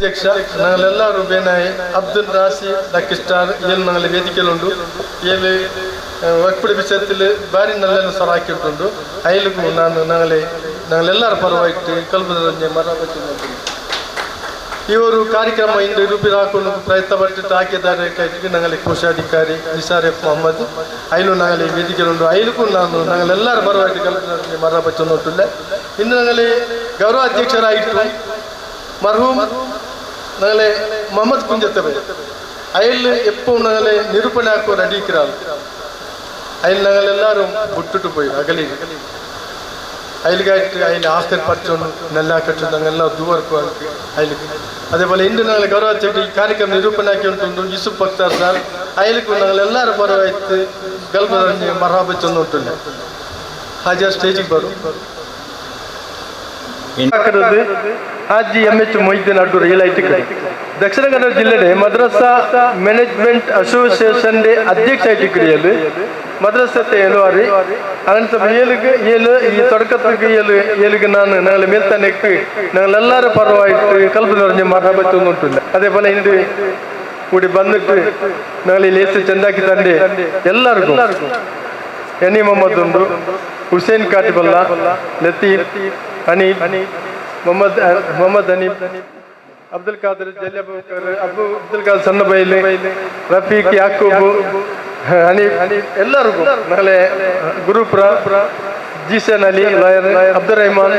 ಅಧ್ಯಕ್ಷ ನಾಗಲೆಲ್ಲರೂ ಬೇನಾಯಿ ಅಬ್ದುಲ್ ರಾಸಿ ಲಕ್ಕಿ ಸ್ಟಾರ್ ಏಳು ನಾಗಲೆ ವೇದಿಕೆಲುಂಡು ಏಳು ವಕ್ಪುಡಿ ವಿಷಯದಲ್ಲಿ ಬಾರಿ ನಲ್ಲೆಲ್ಲ ಸೊರ ಹಾಕಿಟ್ಟುಂಡು. ಐಲಿಗೂ ನಾನು ನಾಗಲೆ ನಾಗಲೆಲ್ಲರ ಪರವಾಗಿ ಕಲ್ಪದ ಮರ. ಇವರು ಕಾರ್ಯಕ್ರಮ ಇಂದು ರೂಪಿ ಹಾಕೊಂಡು ಪ್ರಯತ್ನ ಪಟ್ಟಿಟ್ಟು ಹಾಕಿದ್ದಾರೆ. ಕೈಗೆ ನಂಗಲೆ ಕೋಶಾಧಿಕಾರಿ ನಿಸಾರ್ ಎಫ್ ಮೊಹಮ್ಮದ್ ಐಲು ನಾಗಲೆ ವೇದಿಕೆಲುಂಡು. ಐಲುಕು ನಾನು ನಾಗಲೆಲ್ಲರ ಪರವಾಗಿ ಕಲ್ಪದ ಮರ ಬಚ್ಚೊಂದುಂಟುಲ್ಲ. ಇನ್ನು ನಂಗಲೆ ಗೌರವ ಅಧ್ಯಕ್ಷರಾಗಿಟ್ಟು ಮರ್ಹೂಮ್ ನಾಗಲೆ ಮೊಹಮ್ಮದ್ ಕುಂಜತ್ತವೆ ಅಯಲ್ ಎಪ್ಪೋ ನಾಗಲೆ ನಿರೂಪಣೆ ಹಾಕೋ ರೆಡಿ ಇಕ್ರಾಲ್. ಅಯಲ್ ನಾಗಲೆಲ್ಲರೂ ಬಿಟ್ಟುಟ್ಟು ಪೋಯಿ ಅಗಲಿ ಅಯಲ್ಗಾಯ್ತು. ಅಯಲ್ ಆಖರ್ ಪರ್ಚೊಂಡು ನೆಲ್ಲ ಕಟ್ಟು ನಂಗೆಲ್ಲ ದೂವರ್ಕು ಅಯಲ್ಗೆ. ಅದೇ ಇಂದು ನಾಗಲೆ ಗೌರವ ಅಧ್ಯಕ್ಷ ಈ ಕಾರ್ಯಕ್ರಮ ನಿರೂಪಣೆ ಹಾಕಿ ಉಂಟು ಯೂಸುಫ್ ಬಕ್ತಾರ್ ಸರ್ ಅಯಲ್ಕು ನಾಗಲೆಲ್ಲರೂ ಪರವಾಯ್ತು ಗಲ್ಬ ಮರ್ಹಬ ಚೊಂದು ಉಂಟುಲ್ಲ. ಹಾಜರ್ ಸ್ಟೇಜಿಗೆ ಬರು. ಹಾಜಿ ಎಂ ಎಚ್ ಮೊಯ್ದೀನ್ ಅಡ್ಡೂರು ಏಲಾಯ್ತು. ದಕ್ಷಿಣ ಕನ್ನಡ ಜಿಲ್ಲೆ ಮದ್ರಸಾ ಮ್ಯಾನೇಜ್ಮೆಂಟ್ ಅಸೋಸಿಯೇಷನ್ ಅಧ್ಯಕ್ಷ ಆಯ್ತು. ಮದ್ರಸത്തെ ಏಳುವಾರಿ അങ്ങനത്തെ ಏಳುಗೆ ಏಳು ಈ തുടക്കത്തിക്ക് ಏಳು ಏಳುಗೆ ನಾನು ഞങ്ങളെ മേൽത്തന്നെക്ക് ഞങ്ങളെല്ലാവരും ಪರವಾയിട്ട് ಕಲ್ಪನೆ ಮರ್ಹಬ ಚೊಂದುಂಟಿಲ್ಲ. അതേപോലെ ಇಂದು കൂടി ಬಂದಿಟ್ಟು ഞങ്ങൾ ಈ ಲೇಸು ಚೆಂದಾಕಿ ತಂದೆ ಎಲ್ಲರಿಗೂ ಎನಿ ಮೊಹಮ್ಮದ್ ಉಂಡು, ಹುಸೇನ್ ಕಾಟಿಬಲ್ಲ, ಲತೀಫ್, ಹನೀಫ್, ಮೊಹಮ್ಮದ್ ಮೊಹಮ್ಮದ್ ಹನೀಫ್, ಅಬ್ದುಲ್ ಖಾದರ್ ಜಲ್ಯಬೂಕರ್, ಅಬು ಅಬ್ದುಲ್ ಖಾದರ್ ಸಣ್ಣಬೈಲಿ, ರಫೀಕ್, ಯಾಕೂಬ್, ಹನೀಫ್ ಎಲ್ಲರಿಗೂ, ಆಮೇಲೆ ಗುರುಪುರ ಜೀಸನ್ ಅಲಿ ಲಾಯರ್, ಅಬ್ದುಲ್ ರೆಹಮಾನ್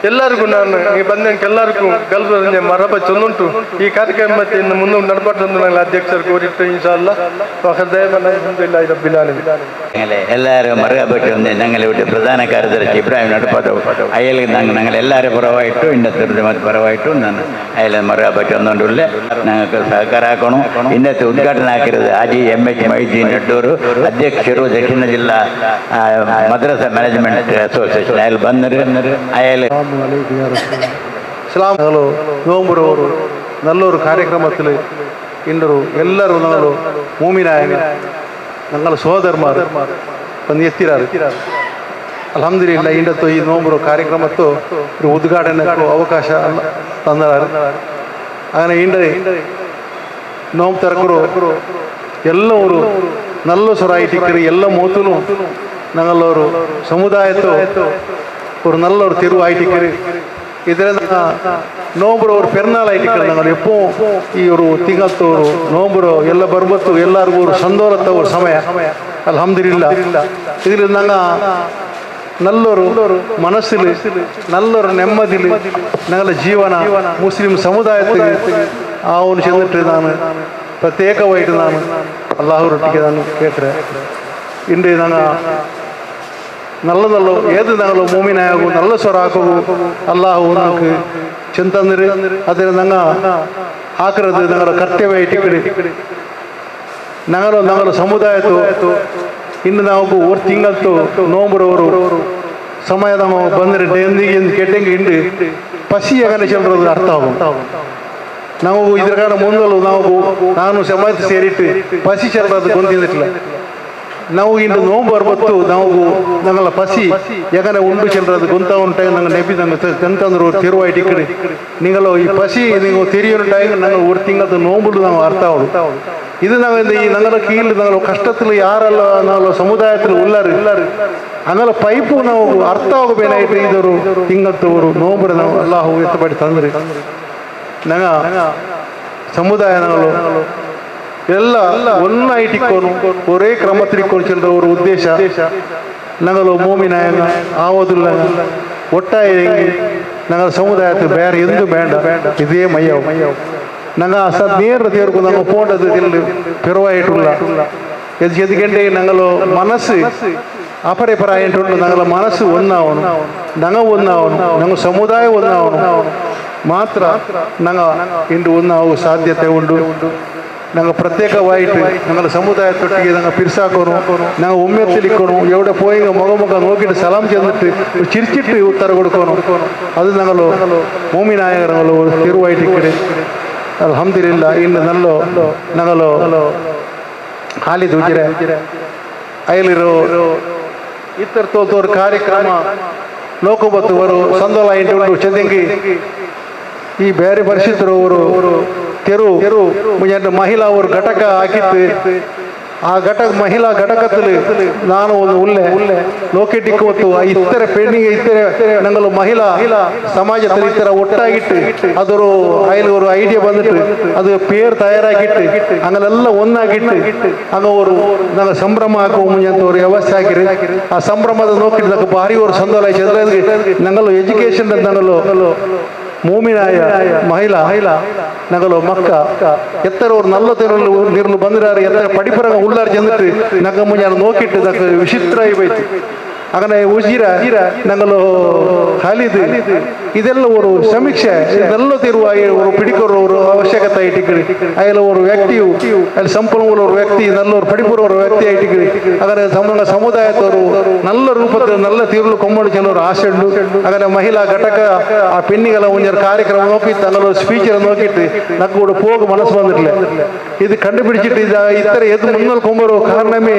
ಎಲ್ಲರಿಗೂ ನಾನು ಈ ಬಂದಂಗೆ ಎಲ್ಲರಿಗೂ ಗಲ್ಬ ಮರಬ ಚೊಂದುಂಟು. ಈ ಕಾರ್ಯಕ್ರಮ ಇನ್ನು ಮುಂದೆ ನಡಬಾರ್ದು ನಾಳೆ ಅಧ್ಯಕ್ಷರು ಕೋರಿಟ್ಟು. ಇನ್ಶಾ ಅಲ್ಲಾ. ಅಲ್ಹಮ್ದುಲಿಲ್ಲಾಹಿ ರಬ್ಬಿಲ್ ಆಲಮೀನ್. ഞങ്ങളെ എല്ലാവരും മറുപടി ഒന്ന് ഞങ്ങളെ ഇവിടെ പ്രധാന ಕಾರ್ಯದರ್ಶಿ ಇಬ್ರಾಹಿಂ ನಡಪದವು ಅಯ್ಯಲಿಗೆ ഞങ്ങൾ ഞങ്ങൾ എല്ലാവരും ಪರವಾയിട്ടും ഇന്നത്തെ ಪರವಾയിട്ടും ನಾನು അയലെ മറുപടി ഒന്നുകൊണ്ടുള്ള ഞങ്ങൾക്ക് ಸಹಕಾರ ಹಾಕೋಣ. ಇನ್ನത്തെ ಉದ್ಘಾಟನೆ ಹಾಕಿರೋದು ಹಾಜಿ ಎಂ ಎಚ್ ಮೊಯ್ದೀನ್ ನಡ್ಡೂರು, ಅಧ್ಯಕ್ಷರು, ದಕ್ಷಿಣ ಜಿಲ್ಲಾ ಮದ್ರಸಾ ಮ್ಯಾನೇಜ್ಮೆಂಟ್ ಅಸೋಸಿಯೇಷನ್. ಅಯ್ಯಲ್ ಬಂದರು ಅಯ್ಯಲ್. ಇಸ್ಲಾಂ ನೋಂಬುರವರು നല്ലൊരു ಕಾರ್ಯಕ್ರಮത്തിൽ ಇಂದರು ಎಲ್ಲರೂ ನಾವು ಮೂಮಿನಾಯ ഞങ്ങൾ ಸಹೋದರಮಾರ್ ಬಂದು ಎತ್ತಿರಾರು. ಅಲ್ಹಮ್ದುಲಿಲ್ಲ. ಇಂಡತ್ತು ಈ ನೋಂಬುರು ಕಾರ್ಯಕ್ರಮತ್ತು ഒരു ಉದ್ಘಾಟನೆಗೂ ಅವಕಾಶ ತಂದಾರ. അങ്ങനെ ಇಂಡ ನೋಂಬು ತರಕರು ಎಲ್ಲವರು നല്ല സ്വരായിട്ടിക്കറി ಎಲ್ಲ ಮೂತನು ഞങ്ങളൊരു ಸಮುದಾಯತ್ತು ஒரு நல்ல ஒரு தெருவாயிட்டிக்கரு. இதில் நோம்புற ஒரு பெருநாள் ஆயிட்டிக்கரு. நாங்கள் எப்பவும் ಈ ஒரு ತಿಂಗಳತ್ತವರು ನೋಂಬುರು ಎಲ್ಲ ಬರ್ಬತ್ತು ಎಲ್ಲರಿಗೂ ஒரு சந்தோஷத்த ஒரு ಸಮಯ. ಅಲ್ಹಮ್ದುಲಿಲ್ಲ. இதில் நாங்கள் நல்லொரு மனசில் நல்லொரு ನೆಮ್ಮದಿಲ್ ഞങ്ങളുടെ ಜೀವನ ಮುಸ್ಲಿಂ ಸಮುದಾಯಕ್ಕೆ ಅವನು ചെന്നിട്ട് ನಾನು ಪ್ರತ್ಯೇಕമായിട്ട് ನಾನು ಅಲ್ಲಾಹುರೊಟ್ಟಿಗೆ ನಾನು ಕೇಟ್ರೆ ಇಂದು ನಂಗೆ നല്ല നല്ല ഏത് ഞങ്ങൾ മൂമിനാകും നല്ല സ്വരാക്കും അള്ളാഹു നമുക്ക് ചിന്തന്നിര് അതിന് ഞങ്ങ ആക്കുന്നത് ഞങ്ങളുടെ കർത്തവ്യമായിട്ട് ഞങ്ങൾ ഞങ്ങളുടെ ಸಮುದಾಯತ್ತು ಇನ್ನು ನಾವು ஒரு ತಿಂಗಳತ್ತು ನೋಂಬುರವರು ಸಮಯ ನಾವು ಬಂದರೆ ಎಂದು ಕೆಟ್ಟಂಗೆ ಇಂಡು ಪಸಿ അങ്ങനെ ചെല്ലുന്നത് ಅರ್ಥ ಆகும். ನಾವು ಇದರ ಮುಂದಲು ನಾವು ನಾನು ಸಮಾಜ ಸೇರಿಟ್ಟು ಪಸಿ ಚೆಲ್ಲೋದು ಗೊಂತಿದ್ದಿಲ್ಲ. ನಾವು ಇಂದು ನೋಂಬು ಬರ್ಬತ್ತು ನಾವು ഞങ്ങളെ പസി എങ്ങനെ ಉಂಡು ಚೆಲ್ಲೋದು ಗೊಂತ ಉಂಟಾಗ ನಂಗೆ ನೆಬಿ ನಂಗೆ ಎಂತಂದ್ರೆ ತಿರುವಾಯ್ತು ಈ ಕಡೆ നിങ്ങൾ ಈ ಪಸಿ ನೀವು ತಿರಿಯೋ ಟೈಮ್ ನಂಗೆ ஒரு ತಿಂಗಳದ್ದು ನೋಂಬುಲು ನಾವು ಅರ್ಥ ಆಗೋದು. இது நாங்கள் இந்த ഞങ്ങളുടെ கீழ் நாங்கள் கஷ்டத்தில் யாரெல்லாம் நாங்கள் சமுதாயத்தில் உள்ளாரு அதனால ಪೈಪು ನಾವು ಅರ್ಥ ಆಗಬೇನಾಯ್ತು. ಇದರು ತಿಂಗಳತ್ತವರು ನೋಂಬುರ ನಾವು ಅಲ್ಲಾಹು ಎತ್ತಬಡಿ ತಂದ್ರಿ. ನಂಗ ಸಮುದಾಯ ನಾವು ಎಲ್ಲ ഒന്നായിട്ടിക്കോನು ഒരേ ಕ್ರಮത്തിരിക്കോನು ചെല്ലുന്ന ഒരു ಉದ್ದೇಶ ഞങ്ങൾ മൂമിനായ ആവതില്ല ಒಟ್ಟಾಯ ഞങ്ങൾ ಸಮುದಾಯಕ್ಕೆ ಬೇರೆ ಎಂದು ಬೇಡ ಇದೇ ಮಯ್ಯವು. ഞങ്ങൾ ನೇರ ತೀರ್ಕು ഞങ്ങൾ പോണ്ടത് ഇതിൽ പിറവായിട്ടുള്ള ఎందుకంటే ഞങ്ങൾ മനസ്സ് അപരപരായിട്ടുള്ള ഞങ്ങളുടെ മനസ്സ് ഒന്നാവണം. ഞങ്ങൾ ഒന്നാവണം, ഞങ്ങൾ സമുദായം ഒന്നാവണം ಮಾತ್ರ ഞങ്ങൾ ಇಂದು ഒന്നാവുക ಸಾಧ್ಯತೆ ಉಂಟು. ഞങ്ങൾ പ്രത്യേകമായിട്ട് ഞങ്ങളുടെ സമുദായത്തൊട്ടിಗೆ ഞങ്ങൾ പിരിസാക്കണു, ഞങ്ങൾ ഉമ്മത്തിലിക്കണു. എവിടെ പോയി മുഖമുഖ നോക്കിയിട്ട് സലാം ചെന്നിട്ട് ചിരിച്ചിട്ട് ഉത്തര കൊടുക്കണം. അത് ഞങ്ങൾ മൂമിനായകങ്ങൾ ഒരു തിരുവായിട്ട്. അൽഹംദുലില്ല. ഇന്ന് നല്ല ഞങ്ങൾ ಹಾಲಿದ್ ಉಜಿರೆ ಅಯಲಿರೋ ಇತರ ತೋಲ್ತೋರ್ ಕಾರ್ಯಕ್ರಮ ನೋಕೋಬತ್ತು ಬರು ಸಂದೋಲ ಇಂಟು ಉಂಟು. ಚೆಂದಂಗಿ ಈ ಬೇರೆ ಪರಿಷತ್ತರವರು ತೆರು ಮುಂಜಾನೆ ಮಹಿಳಾ ಅವರು ಘಟಕ ಹಾಕಿತ್ತು. ಆ ಘಟಕ ಮಹಿಳಾ ಘಟಕದಲ್ಲಿ ನಾನು ಒಂದು ಉಲ್ಲೆ ಲೋಕೆಟಿಕ್ ಮತ್ತು ಇತರ ಪೆಂಡಿಂಗ್ ಇತರ ನಂಗಲು ಮಹಿಳಾ ಸಮಾಜದಲ್ಲಿ ಇತರ ಒಟ್ಟಾಗಿಟ್ಟು ಅದರ ಅಯ್ಯಲ್ಲಿ ஒரு ಐಡಿಯಾ ಬಂದಿಟ್ಟು ಅದು ಪೇರ್ ತಯಾರಾಗಿಟ್ಟು ಹಂಗಲೆಲ್ಲ ಒಂದಾಗಿಟ್ಟು ಹಂಗ ಅವರು ನಂಗೆ ಸಂಭ್ರಮ ಹಾಕುವ ಮುಂಜಾನೆ ஒரு ವ್ಯವಸ್ಥೆ ಹಾಕಿರಿ. ಆ ಸಂಭ್ರಮದ ನೋಕಿಟ್ಟು ಭಾರಿ ஒரு ಸಂತೋಷ. ನಂಗಲು ಎಜುಕೇಶನ್ ನಂಗಲು ಮೂಮಿನಾಯ ಮಹಿಳಾ ನಗಲು ಮಕ್ಕ ಎತ್ತರ ஒரு நல்ல ತೆರಲು ನೀರ್ಲು ಬಂದಿರಾರು ಎತ್ತರ ಪಡಿಪರಂಗ ಉಳ್ಳಾರು ಚೆಂದಿಟ್ಟು ನಂಗ ಮುಂಜಾನೆ ನೋಕಿಟ್ಟು ದಕ್ಕ ವಿಚಿತ್ರ ಹೋಯ್ತು. അങ്ങനെ ಉಜಿರ ನಂಗಲು ಖಾಲಿದ್ ಇದೆಲ್ಲ ஒரு ಸಮೀಕ್ಷೆ ಇದೆಲ್ಲ ತಿರುವ ஒரு பிடிக்கிற ஒரு ಅವಶ್ಯಕತೆ ಇಟ್ಟಿಕ್ಕಿ ಅಯ್ಯಲ್ಲ ஒரு ವ್ಯಕ್ತಿಯು ಅಲ್ಲಿ ಸಂಪನ್ಮೂಲ ஒரு ವ್ಯಕ್ತಿ நல்ல ஒரு படிப்புற ஒரு ವ್ಯಕ್ತಿ ಇಟ್ಟಿಕ್ಕಿ ಅದರ ಸಮುದಾಯದವರು நல்ல ರೂಪದ நல்ல ತೀರ್ಲು ಕೊಮ್ಮಡು ಚೆಲ್ಲೋರು ಆಸೆ ಉಂಡು. ಹಾಗಾದ್ರೆ ಮಹಿಳಾ ಘಟಕ ಆ ಪೆನ್ನಿಗೆಲ್ಲ ಒಂಜರ ಕಾರ್ಯಕ್ರಮ ನೋಕಿತ್ತು ಅಂಗಲ ಸ್ಪೀಚರ್ ನೋಕಿಟ್ಟು ನಂಗೆ ಕೂಡ ಹೋಗ ಮನಸ್ಸು ಬಂದಿರ್ಲೆ ಇದು ಕಂಡುಬಿಡಿಸಿಟ್ಟು ಇದು ಇತರ ಎದ್ದು ಮುನ್ನಲ್ ಕೊಂಬರೋ ಕಾರಣವೇ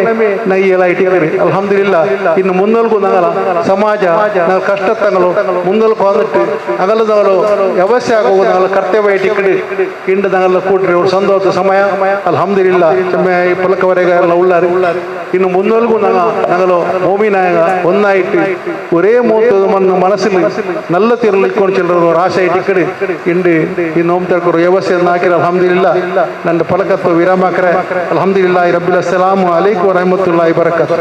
ನಾ ಈ ಎಲ್ಲ ಇಟ್ಟಿದ್ದೀರಿ. ಅಲ್ಹಮ್ದುಲಿಲ್ಲ ಇನ್ನು ಮುನ್ನಲ್ಗೂ ನಂಗಲ ಸಮಾಜ ನಾವು ಕಷ್ಟ ತಂಗಲು ಮುನ್ನಲ್ಕು ಬಂದಿಟ್ಟು ಅಗಲದವರು ವ್ಯವಸ್ಥೆ ಆಗುವ ನಂಗಲ ಕರ್ತವ್ಯ ಇಟ್ಟಿಕ್ಕಡಿ ಇಂಡು ನಂಗಲ್ಲ ಕೂಟ್ರಿ ஒரு ಸಂತೋಷ ಸಮಯ. ಅಲ್ಹಮ್ದುಲಿಲ್ಲ ಈ ಪಲಕವರೆಗೆ ಎಲ್ಲ ಉಳ್ಳಾರಿ ಇನ್ನು ಮುನ್ನಲ್ಗೂ ನಂಗ ನಂಗಲು ಮೋಮಿನಾಯಗ ಒಂದಾಯಿಟ್ಟು ஒரே மூத்தது மனசில் நல்ல தீர்வு இக்கொண்டு செல்ற ஒரு ஆசை இட்டிக்கடி ಇಂಡು ಈ ನೋಮ್ ತರ್ಕೊರು ವ್ಯವಸ್ಥೆಯನ್ನು ಹಾಕಿರ. ಅಲ್ಹಮ್ದುಲಿಲ್ಲ ನನ್ನ ಪಲಕತ್ವ ವಿರಾಮಾಕ್ರೆ. ಅಲ್ಹಮ್ದುಲಿಲ್ಲಾಹಿ ರಬ್ಬಿಲ್. ಅಸ್ಸಲಾಮು ಅಲೈಕು ವರಹಮತುಲ್ಲಾಹಿ ಬರಕತ್.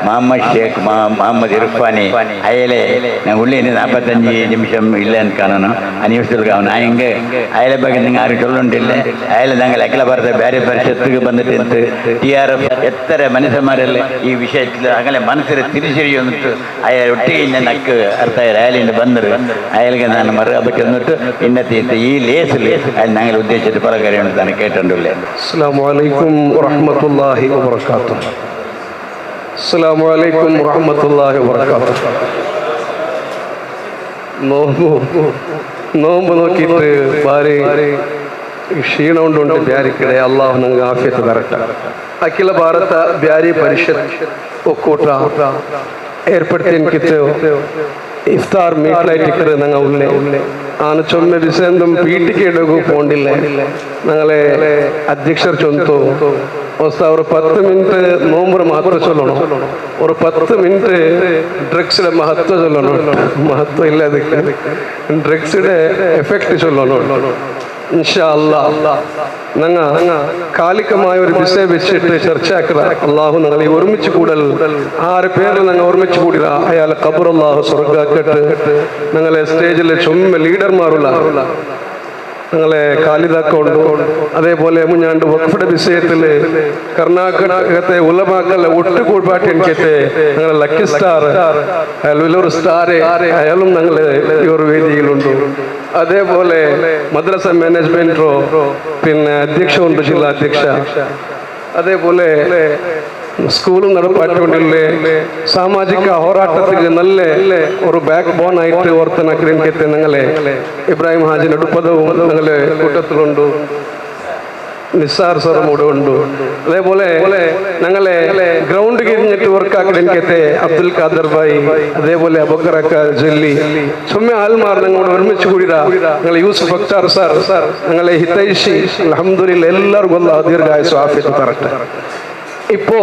മുഹമ്മദ് ഷേഖ് മുഹമ്മദ് ഇർഫാനി അയലെ ഞാൻ ഉള്ളി 45 നിമിഷം ഇല്ലെന്ന് കാണണം. ആ നിമിഷത്തിൽ കാണണം. ಹೆಂಗೆ ಅಯಲೆ ಬಗ್ಗೆ നിങ്ങൾ ആരും ചൊല്ലുണ്ടില്ല. അയലെ ഞങ്ങൾ അഖില ഭാരത ಬ್ಯಾರೆ ಪರಿಷತ್ತಿಗೆ ಬಂದಿಟ್ಟು TRF എത്ര മനുഷ്യന്മാരല്ലേ ഈ വിഷയത്തിൽ അങ്ങനെ മനസ്സിൽ തിരിച്ചറി വന്നിട്ട് അയാൾ ഒട്ടിಗೆ നക്ക് അർത്ഥ അയാളിൻ്റെ ಬಂದರು അയാൾക്ക് ನಾನು ಮറുപറ്റി വന്നിട്ട് ഇന്നത്തെ ഈ ലേസിൽ അയാൾ ഞങ്ങൾ ഉദ്ദേശിച്ചിട്ട് പല കാര്യങ്ങളും തന്നെ കേട്ടിട്ടുണ്ടല്ലേ. അസ്സലാമു അലൈക്കും വറഹ്മത്തുള്ളാഹി വബറകാതുഹു. അസ്സലാമു അലൈക്കും വറഹ്മത്തുള്ളാഹി വബറകാതുഹു. നോമ്പ് നോക്കിയിട്ട് ഭാരി ക്ഷീണം കൊണ്ടുണ്ട് ಬ್ಯಾರಿ ಅಲ್ಲಾಹ್ ನಂಗೆ ಆಫಿಯತ್ ತರട്ടെ. ಅಖಿಲ ಭಾರತ ಬ್ಯಾರಿ ಪರಿಷತ್ ಒಕ್ಕೂಟ ಏರ್ಪಡ್ತಿನ್ಕಿತ್ತು ಇಫ್ತಾರ್ ಮೀಟ್ಲೈಟಿಕ್ಕರು ನಂಗೆ ಉಳ್ಳೆ ಆನು ಚೊಮ್ಮೆ ಬಿಸೆಂದುം ಪೀಟಿಗೆ പോണ്ടില്ല. ഞങ്ങളെ അധ്യക്ഷർ ചൊന്തു ഒരു 10 മിനിറ്റ് നോമ്പ് മഹത്വം ചൊല്ലണം, ഒരു 10 മിനിറ്റ് ഡ്രഗ്സിന്റെ മഹത്വം ചൊല്ലണം. മഹത്വം ഇല്ല, ಅದಕ್ಕೆ ഡ്രഗ്സിന്റെ എഫക്ട് ചൊല്ലണം. ഇൻഷാ അല്ലാ ഞങ്ങ കാലികമായ ഒരു വിഷയം വെച്ചിട്ട് ചർച്ചയാക്കുക. അള്ളാഹു ഞങ്ങളെ ഒരുമിച്ച് കൂടൽ ആറ് പേരിൽ ഞങ്ങൾ ഒരുമിച്ച് കൂടില്ല അയാളെ ഖബർ അള്ളാഹു സ്വർഗാക്കട്ട്. ഞങ്ങളെ സ്റ്റേജിലെ ചുമ്മ ലീഡർമാരുള്ള ഞങ്ങളെ ഖാലിദാക്കുണ്ട്. അതേപോലെ മുഞ്ഞാണ്ട് വഖഫുടെ വിഷയത്തില് കർണാടകത്തെ ഉലമാക്കളെ ഒട്ടുകൂടാട്ടി എനിക്കത്തെ ഞങ്ങളെ ലക്കി സ്റ്റാർ അയാൾ വലിയൊരു സ്റ്റാർ അയാളും ഞങ്ങളെ ഈ ഒരു വേദിയിലുണ്ട്. അതേപോലെ മദ്രസ മാനേജ്മെന്റോ പിന്നെ അധ്യക്ഷമുണ്ട്, ജില്ലാ അധ്യക്ഷ. അതേപോലെ സ്കൂളും നടപ്പാക്കിക്കൊണ്ടില്ലേ സാമാജിക ಹೋರಾಟಕ್ಕೆ നല്ല ഒരു ബാക്ക് ബോൺ ആയിട്ട് ഓർത്തനാക്കി ഞങ്ങളെ ഇബ്രാഹിം ഹാജി നടുപ്പതവും ഞങ്ങളെ കൂട്ടത്തിലുണ്ട്. നിസാർ സാറും കൂടെ ഉണ്ട്. അതേപോലെ ഞങ്ങളെ ഗ്രൗണ്ട് കിഴിഞ്ഞിട്ട് വർക്കാക്കി അബ്ദുൽ ഖാദർ ഭായി, അതേപോലെ അബക്കറക്ക ജെല്ലി ചുമ്മ ആൽമാർ ഞങ്ങളോട് ഒരുമിച്ച് കൂടിയതാ. ഞങ്ങളെ യൂസുഫ് അക്താർ സാർ, ഞങ്ങളെ ഹിതൈഷി, അൽഹംദുലില്ലാ എല്ലാവർക്കും അല്ലാഹു ദീർഘായുസ് ആഫിയത്ത് തരട്ടെ. ഇപ്പോ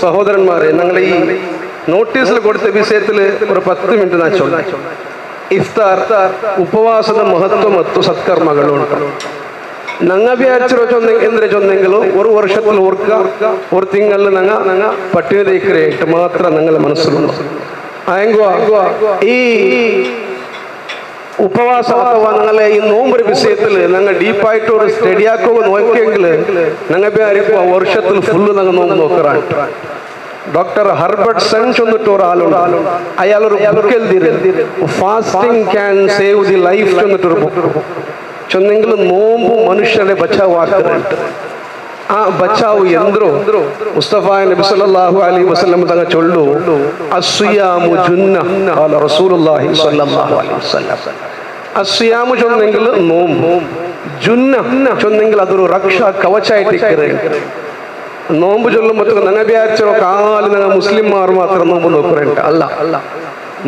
സഹോദരന്മാരെ, ഞങ്ങൾ ഈ നോട്ടീസിൽ കൊടുത്ത വിഷയത്തിൽ ഒരു 10 മിനിറ്റ് ഞാൻ ചൊല്ലാം. ഇഫ്താർ ഉപവാസದ ಮಹತ್ವ ಮತ್ತು ಸತ್ಕರ್ಮಗಳು ಉಂಟು. ನಂಗ വിചാരിച്ചിರೋ ಎಂದ್ರೆ ചൊന്നെങ്കിലും ഒരു വർഷത്തിൽ ഓർക്കുക ഒരു തിങ്കളിൽ നങ്ങ പട്ടിണി തേക്കരയിട്ട് മാത്രം ഞങ്ങളെ മനസ്സിലുള്ളൂ. ആയെങ്കോ ഈ ഉപവാസം അഥവാ ഞങ്ങളെ ഈ നോമ്പൊരു വിഷയത്തിൽ ഞങ്ങൾ ഡീപ്പായിട്ട് ഒരു സ്റ്റഡിയാക്കുക നോക്കിയെങ്കിൽ ഞങ്ങൾ വിചാരിക്കുക വർഷത്തിൽ ഫുള്ള് ഞങ്ങൾ നോമ്പ് നോക്കറാണ്. Doctor Herbert sense എന്നിട്ട് ഒരാളുണ്ട്. അയാളൊരു ബുക്ക് എഴുതി, fasting can save the life എന്നിട്ടൊരു ബുക്ക് ചൊന്നെങ്കിലും നോമ്പ് മനുഷ്യരെ ബച്ചാവാക്കുന്നുണ്ട്. ആ ബച്ചാവ് എന്ത്രോ മുസ്തഫ നബി സല്ലല്ലാഹു അലൈഹി വസല്ലം തങ്ങൾ ചൊല്ലു, അസ്സിയാമു ജുന്ന ഖാല റസൂലുള്ളാഹി സ്വല്ലല്ലാഹു അലൈഹി വസല്ലം. അസ്സിയാമു ചൊന്നെങ്കിൽ നോമ്പ്, ജുന്ന ചൊന്നെങ്കിൽ അതൊരു രക്ഷാ കവചായിട്ട്. നോമ്പ് ചൊല്ലുമ്പോൾ ഞങ്ങൾ വിചാരിച്ചോ കാല് ഞങ്ങൾ മുസ്ലിംമാർ മാത്രം നോമ്പ് നോക്കുന്നുണ്ട്. അല്ല,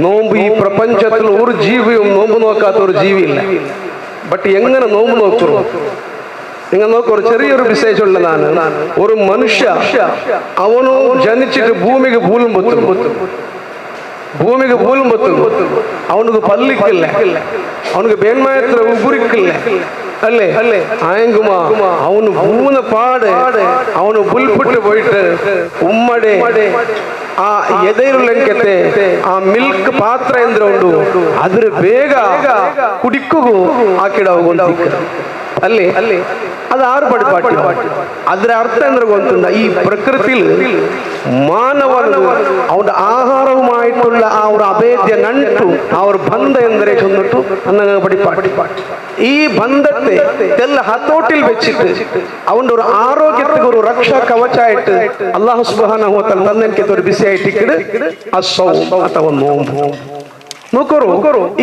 നോമ്പ് ഈ പ്രപഞ്ചത്തിൽ ഒരു ജീവിയും നോമ്പ് നോക്കാത്ത ഒരു ജീവിയില്ല. But എങ്ങനെ നോമ്പ് നോക്കുന്നു? നിങ്ങൾ നോക്കൂ, ഒരു ചെറിയൊരു വിശേഷമുള്ളതാണ്. ഒരു മനുഷ്യ അവನು ജനിച്ചിട്ട് ഭൂമിക്ക് ഭൂമിക്ക് പൂലുമ്പത്തു അവനുക്ക് പല്ലിക്കില്ല, അവനുക്ക് ಬೇನ್ಮಾಯತ್ರ ಉಗುರಿಕ್ಕಿಲ್ಲ അല്ലേ? ആയെങ്കുമാ അവന് മൂന്ന് പാട് അവന് പുൽപ്പിട്ട് പോയിട്ട് ഉമ്മടെ ആ എതയിലുള്ളത്തെ ആ മിൽക്ക് പാത്ര എന്തുണ്ടു അതിന് ಬೇಗ കുടിക്കുക ആക്കിടാവുകൊണ്ട് അല്ലേ? അത് ആറ് പടിപ്പാട്ടി. അതിന്റെ അർത്ഥം എന്താ ಗೊತ್ತುಂಟ? ഈ പ്രകൃതിയിൽ മാനവന് അവന്റെ ആഹാരവുമായിട്ടുള്ള ആ ഒരു അഭേദ്യ നണ്ടു, ആ ഒരു ബന്ധം എന്തരെ ചൊന്നിട്ടു അന്നങ്ങ് പഠിപ്പാട്ടി. ഈ ബന്ധത്തെ തെല്ല ഹത്തോട്ടിൽ വെച്ചിട്ട് അവന്റെ ഒരു ആരോഗ്യത്തിന് ഒരു രക്ഷാ കവചായിട്ട് അള്ളാഹു സുബ്ഹാനഹു വ തആല തന്നെനിക്ക് ഒരു ബിസിയായിട്ട് അസ്സൗം അഥവാ നോമ്പ്. നോക്കൂ,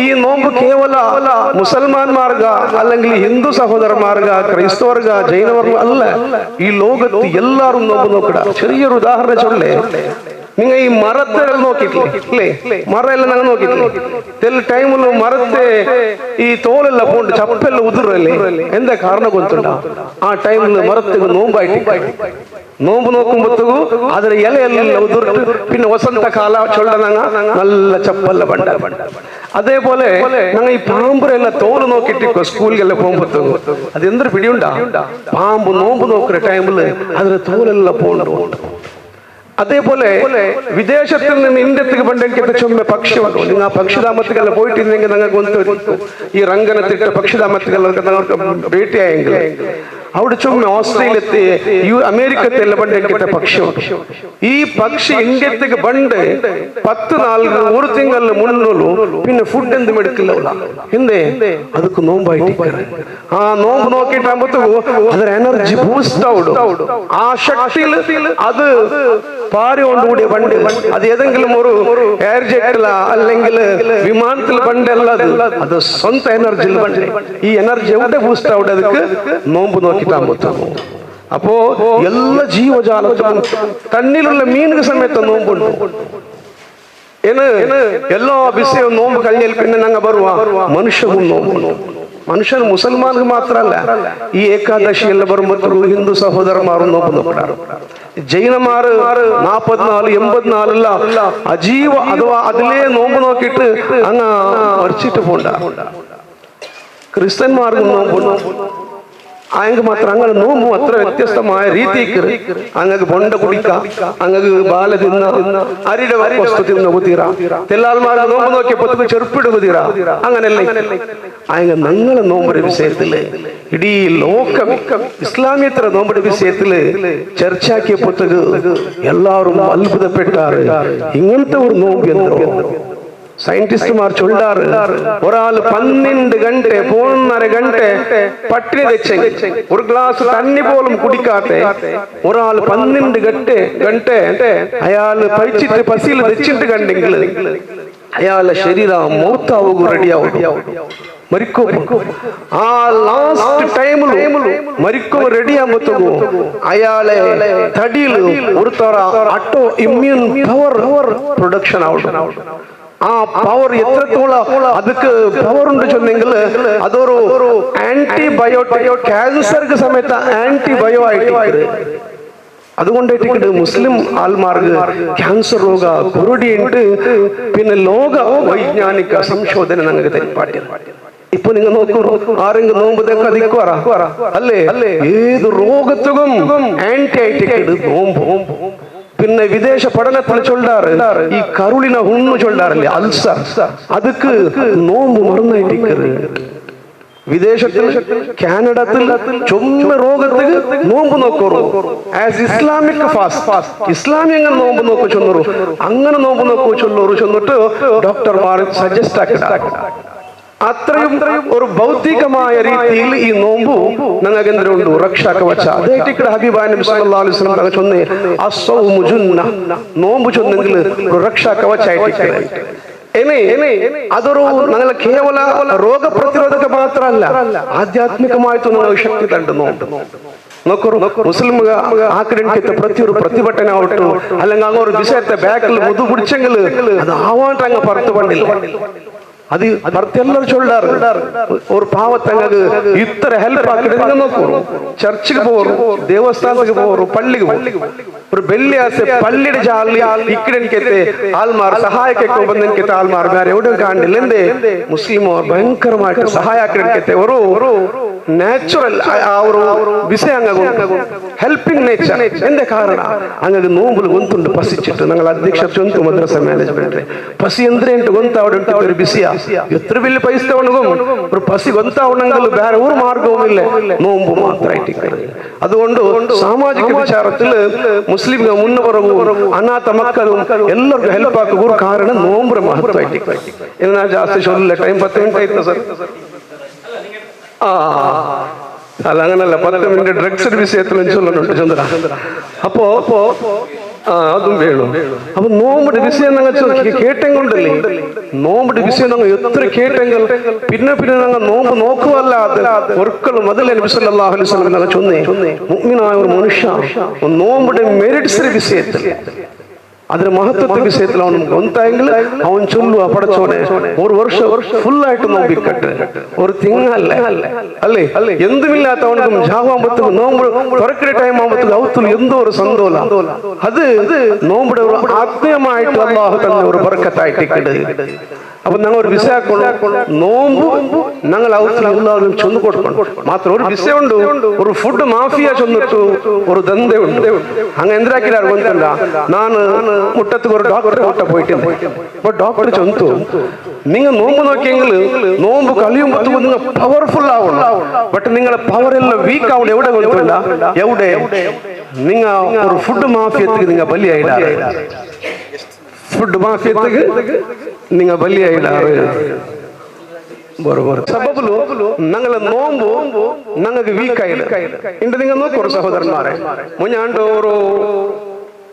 ഈ നോമ്പ് കേവല മുസൽമാന്മാർക അല്ലെങ്കിൽ ഹിന്ദു സഹോദരന്മാർക, ക്രൈസ്തവർക, ജൈനവർഗ അല്ല, ഈ ലോകത്ത് എല്ലാവരും നോമ്പ് നോക്കട. ചെറിയൊരു ഉദാഹരണം ചൊല്ലേ, നിങ്ങൾ ഈ മരത്തെല്ലാം നോക്കിയിട്ടില്ലേ? അല്ലേ? മരം ഞങ്ങൾ നോക്കിയിട്ടില്ലേ? തെൽ ടൈമിൽ മരത്തെ ഈ തോലെല്ലാം പോണ്ട് ചപ്പെല്ലാം ഉതിരല്ലേ? എന്താ കാരണം ಗೊತ್ತುಂಟಾ? ആ ടൈമിൽ മരത്തേക്ക് നോമ്പായിട്ട് നോമ്പ് നോക്കുമ്പോഴത്തേക്കും അതിന് ഇലയെല്ലാം ഉതിർട്ട് പിന്നെ വസന്തകാല ചൊല്ലനങ്ങ നല്ല ചപ്പല്ല പണ്ട. അതേപോലെ ഞങ്ങൾ ഈ പാമ്പുരെല്ലാം തോല് നോക്കിയിട്ട് സ്കൂളിലെല്ലാം പോകുമ്പോഴത്തേക്കും അത് എന്തൊരു പിടിയുണ്ടാ? പാമ്പ് നോമ്പ് നോക്കുന്ന ടൈമില് അതിന് തോലെല്ലാം പോണ്ട്. അതേപോലെ വിദേശത്തിൽ നിന്ന് ഇന്ത്യത്തേക്ക് പണ്ടെനിക്ക് ചുമ്മ പക്ഷി വന്നു. നിങ്ങൾ ആ പക്ഷിധാമത്തിക്കെല്ലാം പോയിട്ടിരുന്നെങ്കിൽ നിങ്ങൾക്ക് ഈ രംഗനത്തിട്ട പക്ഷിധാമത്തിക്കെല്ലാം നിങ്ങൾക്ക് ഭേട്ടിയായെങ്കിൽ അവിടെ ചുമ്മ ഓസ്ട്രേലിയത്തെ അമേരിക്കത്തെ പണ്ടെനിക്കത്തെ പക്ഷി. ഈ പക്ഷി ഇന്ത്യത്തേക്ക് പണ്ട് 10 നാൾ ഒരു തിങ്കളിൽ മുന്നുള്ളൂ. പിന്നെ ഫുഡ് എന്തും എടുക്കില്ല. എന്തേ? അതൊക്കെ നോമ്പായിട്ട്. ആ നോമ്പ് നോക്കിയിട്ടാകുമ്പോഴത്തേക്കും അതൊരു എനർജി ബൂസ്റ്റ് ആവും. ആ ശക്തിയിൽ അത് പാരുകൊണ്ടുകൂടിയ വണ്ടി, അത് ഏതെങ്കിലും ഒരു എയർ ജെറ്റില അല്ലെങ്കിൽ വിമാനത്തിൽ വണ്ടല്ല, അത് സ്വന്തം എനർജിയിൽ വണ്ടി. ഈ എനർജി എവിടെ ബൂസ്റ്റ് ആവും? അതൊക്കെ നോമ്പ് നോക്കിയിട്ടാകുമ്പോഴത്തേക്കും. അപ്പോ എല്ലാ ജീവജാലത്തിനും തന്നിലുള്ള മീനുക സമയത്ത് നോമ്പുണ്ട്. എല്ലാ വിഷയവും നോമ്പ് കഴിഞ്ഞാൽ പിന്നെ ഞങ്ങൾ വരുവാ മനുഷ്യവും നോമ്പുണ്ട്. മനുഷ്യൻ മുസൽമാൻക്ക് മാത്രല്ല, ഈ ഏകാദശിയെല്ലാം വരുമ്പോഴത്തേക്കും ഹിന്ദു സഹോദരന്മാരും നോമ്പ് നോക്കാറ്. ജൈനമാര് 44 84 അജീവ അഥവാ അതിലേ നോമ്പ് നോക്കിയിട്ട് അങ്ങ് മരിച്ചിട്ട് പോണ്ട. ക്രിസ്ത്യന്മാർക്കും നോമ്പുണ്ട്. അങ്ങ് മാത്രം അങ്ങനെ നോമ്പും അത്ര വ്യത്യസ്തമായ രീതിക്ക് അങ്ങക്ക് ബൊണ്ട കുടിക്ക, അങ്ങക്ക് ബാല തിന്ന, അരിയുടെ വസ്തു തിന്ന കുതിര, തെല്ലാൽമാരെ നോമ്പ് നോക്കിയപ്പോ ചെറുപ്പിട കുതിര, അങ്ങനല്ലേ? അങ്ങ് ഞങ്ങളെ നോമ്പിന്റെ വിഷയത്തില് ഇടീ ലോകം ഇസ്ലാമിയത്ര നോമ്പിന്റെ വിഷയത്തില് ചർച്ചയാക്കിയപ്പോഴത്തേക്ക് എല്ലാവരും അത്ഭുതപ്പെട്ടാറ്. ഇങ്ങനത്തെ ഒരു നോമ്പ് എന്തോ സയന്റിസ്റ്റുമാർ ചൊല്ലാറ്, ഒരാൾ 12 ഗಂಟೆ 1.5 ഗಂಟೆ പട്ടിണി വെച്ചെങ്കിൽ, ഒരു ഗ്ലാസ് തണ്ണി പോലും കുടിക്കാത്ത ഒരാൾ 12 ഗಂಟೆ അയാൾ പഴിച്ചിട്ട് പസിയിൽ വെച്ചിട്ട് കണ്ടെങ്കിൽ അയാളെ ശരീരം മൗത്താവുക റെഡിയാവും, മരിക്കും. ആ ലാസ്റ്റ് ടൈമിൽ മരിക്കും റെഡിയാകുമ്പോഴത്തേക്കും അയാളെ തടിയിൽ ഒരു തറ auto immune power production ആവും. ആ പവർ എത്രത്തോളം ಅದಕ್ಕೆ പവർ ഉണ്ട് ചൊന്നെങ്കിൽ അതൊരു ആന്റിബയോട്ടിക്, ക്യാൻസർക്ക് സമയത്ത് ആന്റിബയോ ആയിട്ട്. അതുകൊണ്ടിട്ട് മുസ്ലിം ആൾമാർക്ക് ക്യാൻസർ രോഗ കുരുടിയുണ്ട്. പിന്നെ ലോക വൈജ്ഞാനിക സംശോധന ഞങ്ങൾക്ക് തരിപ്പാട്ടി. ഇപ്പൊ നിങ്ങൾ നോക്കൂ, ആരെങ്കിലും നോമ്പ് അതിക്കുവാറ അല്ലേ? ഏത് രോഗത്തും ആന്റിബയോട്ടിക് നോമ്പ്. പിന്നെ വിദേശ പഠനത്തിൽ ചൊല്ലാറ് ഈ കരുളിന ഹുണ്ണു ചൊല്ലാറില്ലേ, അൾസർ, അതുക്ക് നോമ്പ് മറന്നായിട്ടിക്കറ്. വിദേശത്തിൽ കാനഡത്തിൽ ചുമ രോഗത്തിന് നോമ്പ് നോക്കൂ, as Islamic fast, ഇസ്ലാമി അങ്ങനെ നോമ്പ് നോക്കൂ ചൊന്നൂറു, അങ്ങനെ നോമ്പ് നോക്കൂ ചൊല്ലൂറു ചൊന്നിട്ട് ഡോക്ടർമാർ സജസ്റ്റ് ആക്കി. അത്രയും ഒരു ഭൗതികമായ രീതിയിൽ ഈ നോമ്പു ഞങ്ങൾക്ക് എന്തിനുണ്ട് രക്ഷാ കവച. അതേറ്റിക്കട ഹബീബായ നബി സല്ലല്ലാഹു അലൈഹി വസല്ലം തങ്ങൾ ചൊന്നേ അസ്സൗമു ജുന്ന, നോമ്പ് ചൊന്നെങ്കിൽ ഒരു രക്ഷാ കവചായിട്ട്. ഇനി അതൊരു ഞങ്ങളെ കേവല രോഗപ്രതിരോധക മാത്രമല്ല, ആധ്യാത്മികമായിട്ട് നിങ്ങൾ ശക്തി തണ്ട് നോമ്പ്. നോക്കൂ, മുസ്ലിം ആക്രമിക്കത്തെ പ്രതി ഒരു പ്രതിഭട്ടന ആവട്ടു അല്ലെങ്കിൽ അങ്ങ് ഒരു വിഷയത്തെ ബാക്കിൽ മുതു പിടിച്ചെങ്കിൽ അത് ആവാണ്ട് അങ്ങ് പുറത്തു പണ്ടില്ല. അത് എല്ലാവരും ചൊല്ലാറ് ഒരു പാവത്തങ്ങൾക്ക് ഇത്ര ഹെൽപ്പ് ആക്കിട്ട് നിങ്ങൾ നോക്കൂ. ചർച്ചിക്ക് പോರು, ದೇವಸ್ಥಾನಕ್ಕೆ പോರು, പള്ളിക്ക് പോകും. ഒരു വെള്ളിയാസെ പള്ളിയുടെ ജാലി ഇക്കിടെനിക്കെത്തെ ആൾമാർ സഹായಕ್ಕೆ ಬಂದനിക്കെത്തെ ആൾമാർ വേറെ എവിടെയും കാണില്ല. എന്തേ മുസ്ലിം അവർ ഭയങ്കരമായിട്ട് സഹായക്കിടെനിക്കെത്തെ ഒരു ನ್ಯಾಚುರಲ್ ಅವರು ವಿಷಯ ಹೆಲ್ಪಿಂಗ್ ನೇಚರ್. ಎಂದೇ ಕಾರಣ ಹಂಗಾಗಿ ನೋಂಬುಲು ಗೊಂತುಂಡು ಪಸಿಚಿಟ್ಟು ನಂಗಳ ಅಧ್ಯಕ್ಷ ಚೊಂತು ಮದ್ರಸ ಮ್ಯಾನೇಜ್ಮೆಂಟ್ ಪಸಿ ಅಂದ್ರೆ ಎಂಟು ಗೊಂತ ಅವಡು ಬಿಸಿಯ ಎತ್ರ ಬಿಲ್ಲಿ ಪೈಸ್ತವನಿಗೂ ഒരു പസി ഗൊന്താവണമെങ്കിൽ വേറെ ഒരു മാർഗവും ഇല്ല, നോമ്പ് മാത്രമായിട്ട്. അതുകൊണ്ട് സാമാജിക വിചാരത്തിൽ മുസ്ലിം മുന്നപുറവും അനാഥ മക്കളും എല്ലാവർക്കും ഹെൽപ്പ് ആക്കുക ഒരു കാരണം നോമ്പുര മഹത്വമായിട്ട്. എന്നാ ജാസ്തി ചൊല്ലില്ല, ടൈം 10 മിനിറ്റ് ആയിട്ടോ സർ? അല്ല അങ്ങനല്ല, 10 മിനിറ്റ് ഡ്രഗ്സ് വിഷയത്തിലും ചൊല്ലുന്നുണ്ട് ചന്ദ്ര. അപ്പോ അതും വേണം. അപ്പൊ നോമ്പിന്റെ വിഷയം ഞങ്ങൾ കേട്ടെങ്കൊണ്ടല്ലേ, നോമ്പിന്റെ വിഷയം ഞങ്ങൾ എത്ര കേട്ടെങ്കിൽ പിന്നെ പിന്നെ ഞങ്ങൾ നോമ്പ് നോക്കുവല്ലാതെ ഒരിക്കലും അതിലെ നബി സല്ലല്ലാഹു അലൈഹി വസല്ലം ഞങ്ങൾ ചൊന്നേ മുഅ്മിനായ ഒരു മനുഷ്യ നോമ്പിന്റെ മെറിറ്റ്സ് വിഷയത്തിൽ അതിന്റെ മഹത്വത്തെ വിഷയത്തിൽ അവൻ ഗൊന്തായെങ്കിൽ അവൻ ചൊല്ലുക പടച്ചോനെ ഒരു വർഷം ഫുള്ളായിട്ട് നോമ്പിക്കട്ടെ, ഒരു തിങ്ങല്ല അല്ലേ എന്തുമില്ലാത്ത അവനക്കും ജാവാകുമ്പത്തേക്കും നോമ്പ് തുറക്കുന്ന ടൈം ആകുമ്പോഴത്തേക്കും അവത്തിൽ എന്തോ ഒരു സന്തോല. അത് നോമ്പിടെ ഒരു ആത്മീയമായിട്ട് അള്ളാഹു തന്നെ ഒരു ബർക്കത്തായിട്ട്. അപ്പൊ ഞങ്ങൾ ഒരു വിഷയാക്കണം, നോമ്പ് ഞങ്ങൾ അവത്തിൽ എല്ലാവരും ചൊന്നു കൊടുക്കണം. മാത്രം ഒരു വിഷയമുണ്ട്, ഒരു ഫുഡ് മാഫിയ ചൊന്നിട്ടു ഒരു ದಂಧೆയുണ്ട്. അങ്ങ് എന്തിനാക്കില്ല ಗೊತ್ತಿಲ್ಲ. ನಾನು മുട്ടത്തുക്ക് ഒരു ഡോക്ടറെ കൂട്ട പോയിട്ടുണ്ട്. അപ്പൊ ഡോക്ടർ ചൊന്തു നിങ്ങൾ നോമ്പ് നോക്കിയെങ്കിൽ നോമ്പ് കളിയുമ്പോ നിങ്ങൾ പവർഫുൾ ആവണം, ബട്ട് നിങ്ങളെ പവർ എല്ലാം വീക്ക് ആവണം. എവിടെ ಗೊತ್ತಿಲ್ಲ, എവിടെ നിങ്ങൾ ഒരു ഫുഡ് മാഫിയത്തേക്ക് നിങ്ങൾ ബലിയായിടാറ്, ഫുഡ് മാഫിയത്തേക്ക് നിങ്ങൾ ബലിയായിടാറ്. ബരോബർ സബബുലു ഞങ്ങളെ നോമ്പ് ഞങ്ങൾക്ക് വീക്കായില്ല. ഇണ്ട് നിങ്ങൾ നോക്കൂ സഹോദരന്മാരെ, മുഞ്ഞാണ്ട് ഒരു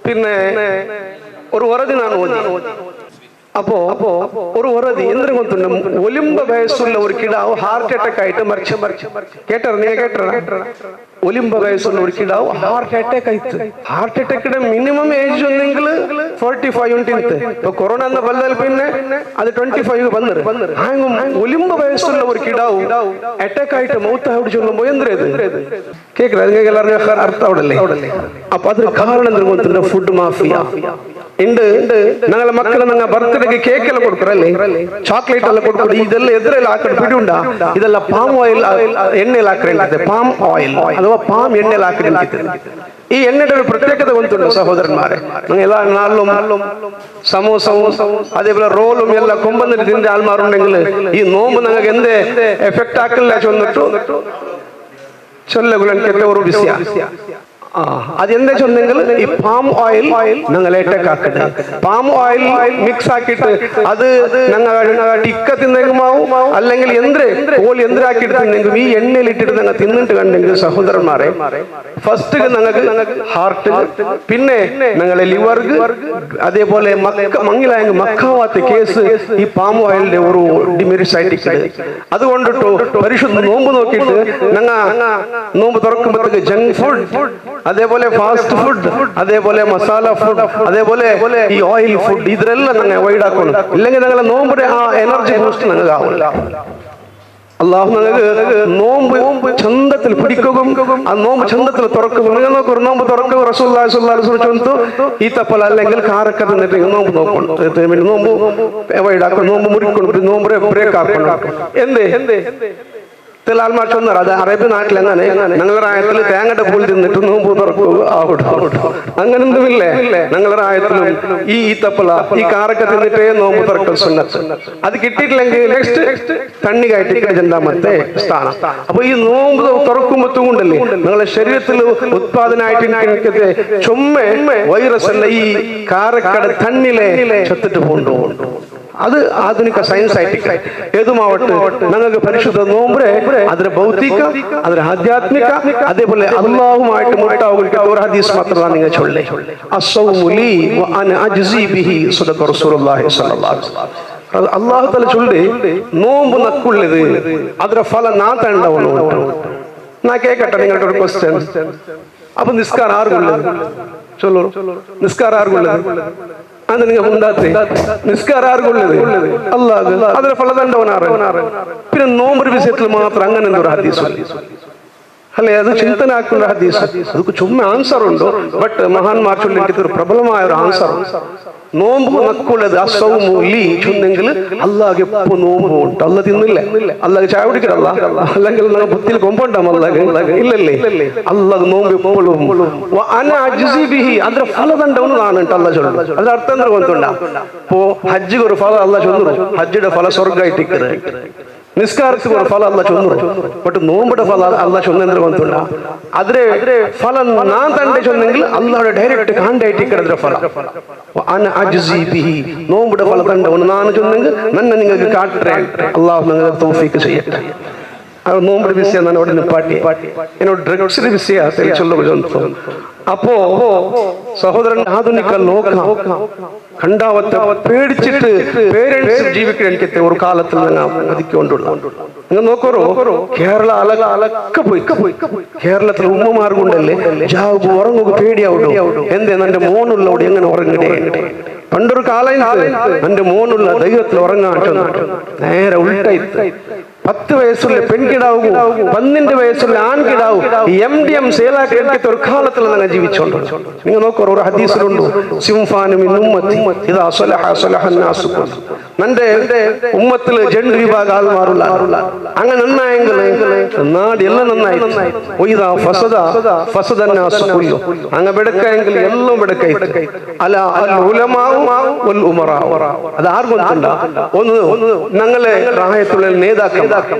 പിന്നെ ഒരു വറതി ഞാൻ ഓതി. അപ്പോ ഒരു വറതി എന്തിനു ಗೊತ್ತುಂಟು, ഒലിമ്പ വയസ്സുള്ള ഒരു കിടാവ് ഹാർട്ട് അറ്റാക്ക് ആയിട്ട് മരിച്ചു. കേട്ടോ നിങ്ങൾ കേട്ടോ? ഒലിമ്പ വയസ്സുള്ള ഒരു കിടാവ് ഹാർട്ട് അറ്റാക്ക് ആയിട്ട്. ഹാർട്ട് അറ്റാക്കിന്റെ മിനിമം ഏജ് ഒന്നെങ്കിൽ 45 ಉಂಟಿತ್ತು. ഇപ്പൊ കൊറോണ എന്ന ബലದಲ್ಲಿ പിന്നെ അത് 25 ಬಂದರು. ഒലിമ്പ വയസ്സുള്ള ഒരു കിടാവ് അറ്റാക്ക് ആയിട്ട് മൗത്ത് ആയിട്ട് ചൊല്ലുമ്പോ എന്തിനേത് കേൾക്കില്ല? നിങ്ങൾക്ക് എല്ലാവർക്കും അർത്ഥം അവിടെ. അപ്പൊ അതിന് കാരണം എന്തിനു ಗೊತ್ತುಂಟು, ഫുഡ് മാഫിയ ഉണ്ട്. ഞങ്ങളെ മക്കളെ ഞങ്ങൾ ബർത്ത്ഡേക്ക് കേക്ക് എല്ലാം കൊടുക്കറല്ലേ, ചോക്ലേറ്റ് എല്ലാം കൊടുക്കും. ഇതെല്ലാം എതിരെല്ലാം ആക്കണം പിടിയുണ്ട. ഇതെല്ലാം പാം ഓയിൽ എണ്ണയിൽ ആക്കണ, പാം ഓയിൽ അഥവാ പാം എണ്ണയിൽ ആക്കണ. ഈ എണ്ണയുടെ ഒരു പ്രത്യേകത ಗೊತ್ತುಂಟು സഹോദരന്മാരെ, ഞങ്ങൾ എല്ലാ നാളിലും സമോസവും അതേപോലെ റോളും എല്ലാം കൊമ്പന്നിട്ട് തിന്റെ ആൾമാരുണ്ടെങ്കിൽ ഈ നോമ്പ് ഞങ്ങൾക്ക് എന്തേ എഫക്ട് ആക്കില്ല ചൊന്നിട്ടു ചൊല്ലുകുലൻ കെട്ട ഒരു വിഷയ. അതെന്താ ചൊന്നെങ്കിൽ ഈ പാം ഓയിൽ ഞങ്ങൾ ഏട്ടക്കാക്കട്ടെ, palm oil mix ആക്കിയിട്ട് അത് ഞങ്ങൾ ടിക്ക തിന്നെങ്കുമാവും, അല്ലെങ്കിൽ എന്ത് കോഴി എന്തിനാക്കിയിട്ട് തിന്നെങ്കും ഈ എണ്ണയിൽ ഇട്ടിട്ട് ഞങ്ങൾ തിന്നിട്ട് കണ്ടെങ്കിൽ സഹോദരന്മാരെ, ഫസ്റ്റ് ഞങ്ങൾക്ക് ഹാർട്ട്, പിന്നെ ഞങ്ങളെ ലിവർക്ക്, അതേപോലെ മങ്ങിലായെങ്കിൽ മക്കാവാത്ത കേസ് ഈ പാം ഓയിലിന്റെ ഒരു ഡിമെറിറ്റ്സ് ആയിട്ട്. അതുകൊണ്ടിട്ടു പരിശുദ്ധ നോമ്പ് നോക്കിയിട്ട് ഞങ്ങ നോമ്പ് തുറക്കുമ്പോഴത്തേക്ക് ജങ്ക് ഫുഡ്, അതേപോലെ ഫാസ്റ്റ് ഫുഡ്, അതേപോലെ മസാല ഫുഡ്, അതേപോലെ ഈ ഓയിൽ ഫുഡ്, ഇതിലെല്ലാം ഞങ്ങൾ അവോയ്ഡ് ആക്കണം. ഇല്ലെങ്കിൽ ഞങ്ങളെ നോമ്പിന്റെ ആ എനർജി ബൂസ്റ്റ് ഞങ്ങൾക്ക് ആവില്ല. അള്ളാഹു ഞങ്ങൾക്ക് നോമ്പ് ചന്തത്തിൽ പിടിക്കുകയും ആ നോമ്പ് ചന്തത്തിൽ തുറക്കുകയും. നിങ്ങൾ നോക്കൂ, നോമ്പ് തുറക്കുക റസൂലുള്ളാഹി സ്വല്ലല്ലാഹു അലൈഹി വസല്ലം ചൊന്തു ഈത്തപ്പല അല്ലെങ്കിൽ കാരക്ക തിന്നിട്ട് നോമ്പ് നോക്കണം, നോമ്പ് അവോയ്ഡ് ആക്കണം, നോമ്പ് മുറിക്കണം, നോമ്പ് ബ്രേക്ക് ആക്കണം. എന്തേ ആൾമാർ ചൊന്നാർ അത് അറേബ്യ നാട്ടിൽ എങ്ങനെ ഞങ്ങളുടെ റായത്തിൽ തേങ്ങയുടെ പൂൾ തിന്നിട്ട് നോമ്പ് തുറക്കുക ആവട്ടോ, അങ്ങനെന്തുമില്ലേ. ഞങ്ങളുടെ റായത്തിലും ഈ ഈത്തപ്പല ഈ കാരക്ക തിന്നിട്ടേ നോമ്പ് തുറക്കൽ സുന്നത്ത്. അത് കിട്ടിയിട്ടില്ലെങ്കിൽ നെക്സ്റ്റ് തണ്ണി കയറ്റി രണ്ടാമത്തെ സ്ഥാനം. അപ്പൊ ഈ നോമ്പ് തുറക്കുമ്പോ നിങ്ങളെ ശരീരത്തിൽ ഉത്പാദനമായിട്ട് ചുമ വൈറസ് അല്ല ഈ കാരക്കട തണ്ണിലെ ചത്തിട്ട് പോണ്ടു. അത് ആധുനിക സയൻസ് ആയിട്ട് ഏതുമാവട്ടെ ഞങ്ങൾക്ക് പരിശുദ്ധ നോമ്പ് അതിന് ഭൗതിക, അതിന് ആധ്യാത്മിക, അതേപോലെ അള്ളാഹുമായിട്ട് മുട്ടാവുക ഒരു ഹദീസ് മാത്രമാണ് നിങ്ങൾ ചൊല്ലേ, അസ്സൗമു ലീ വ അന അജ്സി ബിഹി സദഖ റസൂലുള്ളാഹി സ്വല്ലല്ലാഹു അലൈഹി വസല്ലം. അള്ളാഹു തആല ചൊല്ലി നോമ്പ് നക്കുള്ളത് അതിന്റെ ഫലം നാ തണ്ടവണു. നാ കേക്കട്ടെ നിങ്ങളുടെ ഒരു ക്വസ്റ്റ്യൻ. അപ്പൊ നിസ്കാരം ആർക്കുള്ളത് ചൊല്ലു? നിസ്കാരം ആർക്കുള്ളത്? അത് നിങ്ങൾ ഉണ്ടാത്തേ നിസ്കാരം ആർക്കുള്ളത് അല്ലാഹ് അതിലെ ഫലതണ്ടവനാറ്. പിന്നെ നോമ്പൊരു വിഷയത്തിൽ മാത്രം അങ്ങനെ എന്തോ ഹദീസ് അല്ലേ? അത് ചിന്തനാക്കുന്ന ഹദീസ്. അതൊക്കെ ചുമ്മാ ആൻസർ ഉണ്ടോ? ബട്ട് മഹാന്മാർ ചൊല്ലിട്ട് ഒരു പ്രബലമായ ഒരു ആൻസർ. നോമ്പ് നക്കുള്ളത് അസൗമു ലീ ചൊന്നെങ്കിൽ അള്ളാഹ് എപ്പോ നോമ്പ് ഉണ്ട്. അല്ല തിന്നില്ല, അള്ളാഹ് ചായ കുടിക്കടല്ല, അല്ലെങ്കിൽ ഞങ്ങൾ ബുദ്ധിയിൽ കൊമ്പുണ്ടാവും അള്ളാഹ് ഇല്ലല്ലേ? അള്ളാഹ് നോമ്പ് എപ്പോഴും അന അജ്സി ബിഹി അതിന്റെ ഫലതണ്ടവನು ನಾನು ಅಂತ ಅಲ್ಲ ചൊല്ലു. അതിന്റെ അർത്ഥം എന്താ ಗೊತ್ತುಂಟಾ? ഇപ്പോ ഹജ്ജിക്ക് ഒരു ഫല അല്ല ചൊന്നു, ഹജ്ജിന്റെ ഫല സ്വർഗ്ഗമായിട്ടിക്കത്. നിസ്കാരത്തിന് ഒരു ഫല അല്ല ചൊന്നു, ബട്ട് നോമ്പിടെ ഫല അല്ല ചൊന്നെಂದ್ರೆ ಗೊತ್ತುಂಟಾ? ಆದ್ರೆ ಫಲ ನಾನ್ ತಂಡೆ ಚೊನ್ನೆങ്കിൽ ಅಲ್ಲಾಹ್ടെ ಡೈರೆಕ್ಟ್ ಕಾಂಡಾಯ್ಟಿಕ್ಕದ್ರ ಫಲ ಅನ ಅಜ್ಜಿ ಬಿಹಿ. നോമ്പിടെ ഫല തണ്ടവನು ನಾನು ചൊന്നെങ്കിൽ നന്നെ നിങ്ങൾക്ക് കാട്ടറേ. അള്ളാഹു നിങ്ങൾക്ക് തൗഫീക്ക് ചെയ്യട്ടെ. അത് നോമ്പിടെ വിഷയം ನಾನು അവിടെ നിപ്പാട്ടി. എന്നോട് ഡ്രഗ്സിന്റെ വിഷയ ചൊല്ലുക. അപ്പോ സഹോദരൻ, ആധുനിക ലോക കണ്ടാവത്തെ പേടിച്ചിട്ട് പേരൻസ് ജീവിക്കുന്ന എനിക്ക് ഒരു കാലത്തിൽ ഞങ്ങൾ മതിക്കൊണ്ടുള്ള. നിങ്ങൾ നോക്കറോ, കേരള അലക്ക അലക്ക പോയി. കേരളത്തിൽ ഉമ്മമാർ കൊണ്ടല്ലേ ജാവ് ഉറങ്ങുക പേടിയാവുള്ളൂ. എന്തേ എന്റെ മോനുള്ളവിടെ എങ്ങനെ ഉറങ്ങടേ? പണ്ടൊരു കാലം എന്റെ മോനുള്ള ധൈര്യത്തിൽ ഉറങ്ങാൻ നേരെ ഉൾട്ടായി. 10 വയസ്സുള്ള പെൺകിടാവൂ 12 വയസ്സുള്ള ആൺകിടാവൂ MDM സേലാക്കി ഒരു കാലത്തിൽ ഞങ്ങൾ ജീവിച്ചോണ്ട്. നിങ്ങൾ നോക്കൂ, ഒരു ഹദീസിലുണ്ട്, സിംഫാനു മിൻ ഉമ്മത്തി ഇദാ സലഹ സലഹ അന്നാസു. നന്റെ ഉമ്മത്തിൽ രണ്ട് വിഭാഗം ആൾമാരുള്ള അങ്ങനെ നന്നായെങ്കിൽ നാട് എല്ലാം നന്നായി. ഇദാ ഫസദ ഫസദ അന്നാസു കുല്ലു. അങ്ങ് ബെടക്കായെങ്കിൽ എല്ലാം ബെടക്കായി. അല അൽ ഉലമാഉ വൽ ഉമറാ. അത് ആർക്കൊന്നുണ്ട? ഒന്ന് ഞങ്ങളെ റായത്തുള്ള നേതാക്കൾ,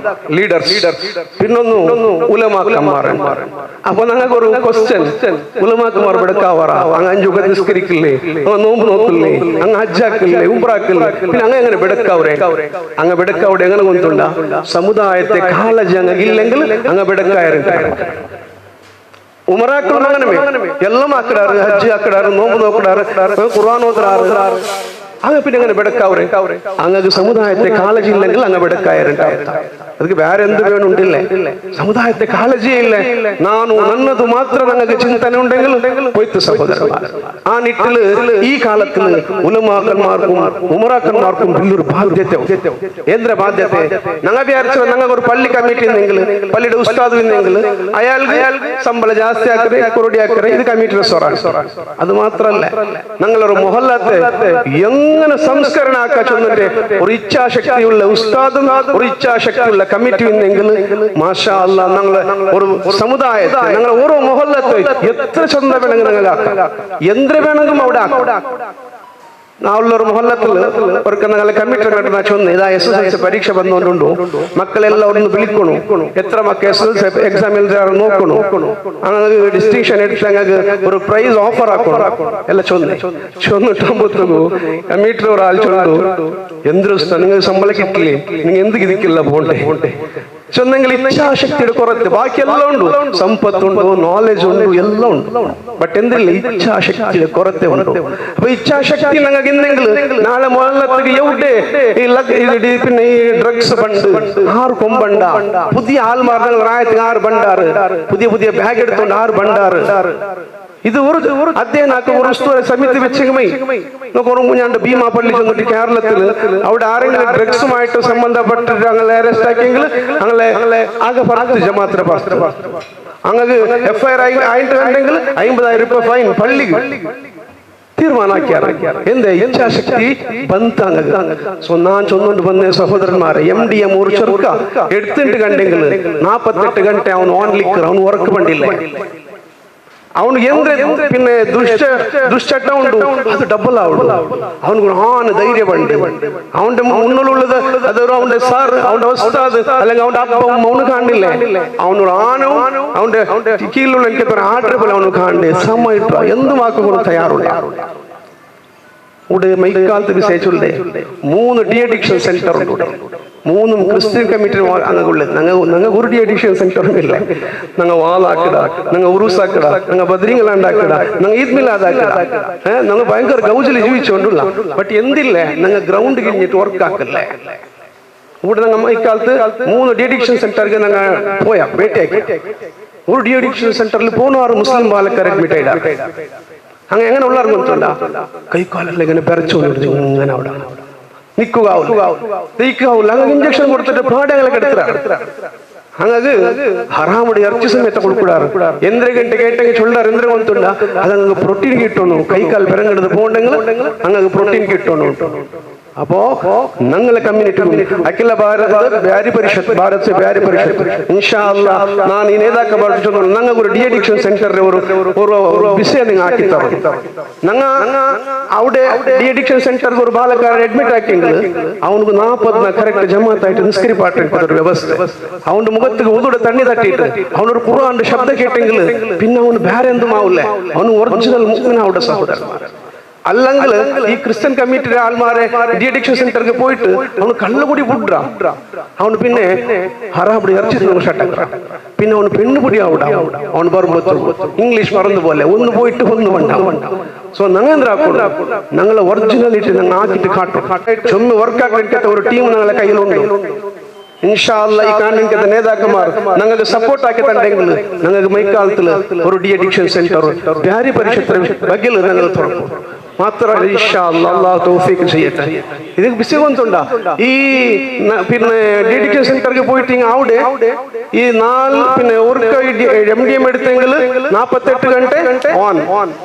ലീഡേഴ്സ്, പിന്നൊന്നു ഉലമാക്കന്മാർ. അപ്പൊ ഞങ്ങൾക്കൊരു ക്വസ്റ്റ്യൻ, ഉലമാക്കന്മാർ ബെടക്കാവാറ? അങ്ങ് 5 വഖത്ത് നിസ്കരിക്കില്ലേ, അങ്ങ് നോമ്പ് നോക്കില്ലേ, അങ്ങ് ഹജ്ജാക്കില്ലേ, ഉംറാക്കില്ലേ, പിന്നെ അങ്ങ് എങ്ങനെ ബെടക്കാവരെ? അങ്ങ് ബെടക്കാവിടെ എങ്ങനെ കൊണ്ടുണ്ട? സമുദായത്തെ കാളജി അങ്ങ് ഇല്ലെങ്കിൽ അങ്ങ് ബെടക്കായറുണ്ട്. ഉമറാക്കളും അങ്ങനെ എല്ലാം ആക്കിടാറ്, ഹജ്ജ് ആക്കിടാറ്, നോമ്പ് നോക്കിടാറ്, ഖുർആൻ ഓതറാറ്. അങ്ങ് പിന്നെ എങ്ങനെ ബെടക്കാവരെ? അങ്ങക്ക് സമുദായത്തെ കാളജി ഇല്ലെങ്കിൽ അങ്ങ് ബെടക്കായറുണ്ട്. ಅದಕ್ಕೆ ಬೇರೆ എന്ത് വേണുണ്ടില്ലേ? സമുദായത്തെ കാളജിയേ ഇല്ലേ. നാനു നന്നതു മാത്രം ഞങ്ങൾക്ക് ചിന്തന ഉണ്ടെങ്കിൽ പൊയ്ത്ത് സഹോദരന്മാർ. ആ നിട്ടില് ഈ കാലത്തിൽ ഉലമാക്കന്മാർക്കും ഉമറാക്കന്മാർക്കും വലിയൊരു ബാധ്യത. എന്തിന ബാധ്യത? ഞങ്ങൾ വിചാരിച്ചു ഞങ്ങൾക്ക് ഒരു പള്ളി കമ്മിറ്റി എന്നെങ്കിൽ, പള്ളിയുടെ ഉസ്താദ് എന്നെങ്കിൽ അയാൾക്ക് ശമ്പളം ജാസ്തി ആക്കറേ, കുറുടി ആക്കറേ, ഇത് കമ്മിറ്റിയുടെ സ്വറാണ്. അത് മാത്രല്ല, ഞങ്ങളൊരു മൊഹല്ലത്തെ എങ്ങനെ സംസ്കരണ ആക്കാ ചൊന്നിട്ട് ഒരു ഇച്ഛാശക്തിയുള്ള ഉസ്താദും ഒരു ഇച്ഛാശക്തിയുള്ള കമ്മിറ്റി ഉണ്ടെങ്കിൽ മാഷാ അല്ലാ ഞങ്ങള് ഒരു സമുദായത്തെ, ഞങ്ങൾ ഓരോ മൊഹല്ലത്തെ എത്ര ചന്ത വേണമെങ്കിൽ ഞങ്ങൾ ആക്കാം, എന്ത് വേണമെങ്കിലും അവിടെ ആക്കാം. നാവുള്ളൊരു മൊഹല്ലത്തിൽ അവർക്ക് ഞങ്ങളെ കമ്മിറ്റി കണ്ടുന്ന ചൊന്ന് ഇതാ SSLC പരീക്ഷ വന്നുകൊണ്ടുണ്ടോ, മക്കളെല്ലാം ഒന്ന് വിളിക്കണു, എത്ര മക്കൾ SSLC exam എഴുതാറ് നോക്കണു, അങ്ങനെ ഡിസ്റ്റിങ്ഷൻ എടുത്ത് ഞങ്ങൾക്ക് ഒരു പ്രൈസ് ഓഫർ ആക്കണം എല്ലാം ചൊന്ന് ചൊന്നിട്ടാകുമ്പോഴത്തേക്കു കമ്മിറ്റി ഒരാൾ ചൊല്ലു, എന്തൊരു നിങ്ങൾ ശമ്പളം കിട്ടില്ലേ, നിങ്ങൾ എന്ത് ഇതിക്കില്ല പോണ്ടേ ചൊന്നെങ്കിൽ ഇച്ഛാശക്തിയുടെ കുറത്ത്. ബാക്കിയെല്ലാം ഉണ്ട്, സമ്പത്തുണ്ട്, നോളജ് ഉണ്ട്, എല്ലാം ഉണ്ട്, ബട്ട് എന്തില്ല, ഇച്ഛാശക്തിയുടെ കുറത്തെ ഉണ്ട്. അപ്പൊ ഇച്ഛാശക്തി ഞങ്ങൾക്ക് ഇന്നെങ്കിൽ നാളെ മുതലത്തേക്ക് എവിടെ ഈ പിന്നെ ഈ ഡ്രഗ്സ് ബണ്ട് ആറ് കൊമ്പണ്ട, പുതിയ ആൾമാർ ഞങ്ങൾ റായത്തിന് ആറ് ബണ്ടാറ്, പുതിയ പുതിയ ബാഗ് എടുത്തോണ്ട് ആറ് ബണ്ടാറ്. ഇത് ഒരു അദ്ദേഹം ഒരു സമിതി വെച്ചെങ്കിൽ ഞാണ്ട് ഭീമാ പള്ളി ചെന്നിട്ട് കേരളത്തിൽ അവിടെ ആരെങ്കിലും ഡ്രഗ്സുമായിട്ട് സംബന്ധപ്പെട്ടിട്ട് അങ്ങനെ അറസ്റ്റ് ആക്കിയെങ്കിൽ അങ്ങനെ ആകെ പറത്ത് ജമാഅത്തിന്റെ പറത്ത് അങ്ങ് FIR ആയിട്ട് കണ്ടെങ്കിൽ 50,000 രൂപ ഫൈൻ പള്ളി തീരുമാനാക്കിയാണ്. എന്തേ ഇച്ഛാശക്തി ബന്ധാങ്ങ. സോ ഞാൻ ചൊന്നുകൊണ്ട് വന്ന സഹോദരന്മാരെ, MDM ഒരു ചെറുക്ക എടുത്തിട്ട് കണ്ടെങ്കിൽ 48 ഗಂಟೆ അവൻ ഓൺ ലിക്കർ, അവൻ ഉറക്ക് പണ്ടില്ലേ, ಅವನಿಗೆ ಎಂದ್ರೆ പിന്നെ ദുശ്ചട്ട ഉണ്ട്, അത് ഡബിൾ ആവുള്ളൂ. അവനക്ക് ആന ധൈര്യ പണ്ട് അവന്റെ മുന്നിലുള്ളത് അതൊരു അവന്റെ സാർ, അവന്റെ ഉസ്താദ്, അല്ലെങ്കിൽ അവന്റെ അപ്പം അവന് കാണില്ലേ, അവനൊരു ആനവും അവന്റെ കീഴിലുള്ള എനിക്ക് ആട്ടെ പോലെ അവന് കാണണ്ടേ സമയത്ത എന്തും ആക്കുകൊണ്ട് തയ്യാറുള്ള. ഇവിടെ മൈക്കാലത്ത് വിശേഷിച്ചുള്ളേ 3 de addiction centre ഉണ്ട്. 3 ക്രിസ്ത്യൻ കമ്മിറ്റി അങ്ങുള്ളത്. ഞങ്ങൾക്ക് ഒരു ഡി അഡിക്ഷൻ സെന്ററും ഇല്ല. ഞങ്ങൾ വാലാക്കട, ഞങ്ങൾ ഉറുസാക്കട, ഞങ്ങൾ ബദ്രീങ്ങളാണ്ടാക്കട, ഞങ്ങൾ ഈദ് മിലാദാക്കട, ഞങ്ങൾ ഭയങ്കര ഗൗജിൽ ജീവിച്ചുകൊണ്ടുള്ള. ബട്ട് എന്തില്ലേ, ഞങ്ങൾ ഗ്രൗണ്ട് കിഴിഞ്ഞിട്ട് വർക്കാക്കല്ലേ. ഇവിടെ ഞങ്ങൾ ഇക്കാലത്ത് 3 ഡി അഡിക്ഷൻ സെന്റർക്ക് ഞങ്ങൾ പോയാ വേട്ടയാക്കി. ഒരു ഡി അഡിക്ഷൻ സെന്ററിൽ 16 മുസ്ലിം ബാലക്കാർ അഡ്മിറ്റ് ആയിട്ടാ. ಹಂಗ ಹೆಂಗನ ಉಳ್ಳಾರ ಗೊತ್ತಲ್ಲ, ಕೈ ಕಾಲೆಲ್ಲ ಇങ്ങനെ ಬೆರಚು ಇങ്ങനെ ಅವಡ ನಿಕ್ಕುಗ ತೆಯ್ಕಾವಿಲ್ಲ. ಹಂಗಾಗಿ ಇಂಜೆಕ್ಷನ್ ಕೊಡ್ತಾರೆ, ಪ್ರಾಣಿಗಳ ಕೆಡ್ತಾರ. ಹಂಗಾಗಿ ಹರಾಮಡಿ ಅರ್ಚಿ ಸಮೇತ ಕೊಡ್ಕೊಡಾರ. ಎಂದ್ರೆ ಗಂಟೆ ಗೇಟಂಗೆ ಚೊಲ್ಲಾರ ಎಂದ್ರೆ ಗೊತ್ತುಂಡ ಅದಂಗ ಪ್ರೋಟೀನ್ ಗಿಟ್ಟೋನು, ಕೈ ಕಾಲು ಬೆರಂಗಡದ ಪೋಂಡಂಗ ಹಂಗಾಗಿ ಪ್ರೋಟೀನ್ ಗಿಟ್ಟೋನು. അപ്പോ ഞങ്ങളെ കമ്മ്യൂണിറ്റി അഖില ഭാരത ಬ್ಯಾರಿ ಪರಿಷತ್, ಭಾರತ ಬ್ಯಾರಿ ಪರಿಷತ್ ಇನ್ಶಾ ಅಲ್ಲಾ ನಾನು ಈ ನೇದಾಕ ಬರ್ತು ನಂಗೆ ഒരു de addiction centre ഒരു വിഷയം നിങ്ങൾ ആക്കി തരും. ನಂಗ അവിടെ de addiction centre ഒരു ബാലക്കാരൻ അഡ്മിറ്റ് ആക്കിയെങ്കിൽ അവனுக்கு 40 കറക്റ്റ് ജമാഅത്തായിട്ട് നിസ്കരി പാട്ട് ഒരു വ്യവസ്ഥ. അവന്റെ മുഖத்துக்கு ഉതുടെ തണ്ണി തട്ടിയിട്ട് അവനൊരു ഖുർആന്റെ ശബ്ദം കേട്ടെങ്കിൽ പിന്നെ അവന് വേറെ എന്തും ആവില്ല, അവന് ഒറിജിനൽ മുഅ്മിൻ ആവുടെ സഹോദരന്മാർ. അല്ലെങ്കിൽ ഈ ക്രിസ്ത്യൻ കമ്മ്യൂണിറ്റിയുടെ ആൾമാരെ ഡി അഡിക്ഷൻ സെന്ററിൽ പോയിട്ട് അവന് കള്ളുകൂടി വിಡ್ರಾ, അവന് പിന്നെ ഹറാപടി ഇറച്ചി ഷട്ട, പിന്നെ അവന് പെണ്ണുപിടി ആവിട, അവൻ വരുമ്പോ ഇംഗ്ലീഷ് മറന്നു പോലെ ഒന്ന് പോയിട്ട് ഒന്ന് വേണ്ട. സോ ഞങ്ങൾ ഞങ്ങളെ ഒറിജിനാലിറ്റി ഞങ്ങൾ ആക്കിയിട്ട് കാട്ടും. ചുമ്മാ വർക്ക് ആക്കിയിട്ട് ഒരു ടീം ഞങ്ങളെ കയ്യിലുണ്ട്. ഇൻഷാ അല്ലാ ഈ കാണുന്ന നേതാക്കന്മാർ ഞങ്ങൾക്ക് സപ്പോർട്ട് ആക്കി തണ്ടെങ്കിൽ ഞങ്ങൾക്ക് മൈക്കാലത്തിൽ ഒരു de addiction centre Beary പരിഷത്ത് ബഗ്ഗിൽ ഞങ്ങൾ തുറക്കും. മാത്രമല്ല ഇൻഷാ അല്ലാ അല്ലാഹു തൗഫീഖ് ചെയ്യട്ടെ. ഇത് ബിസി കൊണ്ടുണ്ടാ ഈ പിന്നെ ഡി അഡിക്ഷൻ സെന്ററിൽ പോയിട്ട് അവിടെ ഈ 4 പിന്നെ ഒരു MDM എടുത്തെങ്കിൽ 48 ഗಂಟೆ ഓൺ,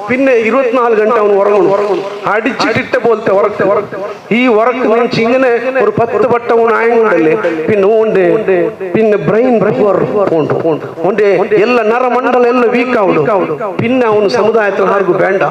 പിന്നെ 24 ഗಂಟೆ അവൻ ഉറങ്ങണം. അടിച്ചിട്ടിട്ട പോലത്തെ ഉറക്ക്. ഈ ഉറക്ക് നിനച്ച് ഇങ്ങനെ ഒരു 10 വട്ടം ഓൺ ആയതുകൊണ്ടല്ലേ പിന്നെ ഓണ്ട് പിന്നെ ബ്രൈൻ പവർ പോണ്ട്, ഓന്റെ എല്ലാ നരമണ്ഡലം എല്ലാം വീക്ക് ആവുന്നു. പിന്നെ അവന് സമുദായത്തിൽ ആർക്കും വേണ്ട,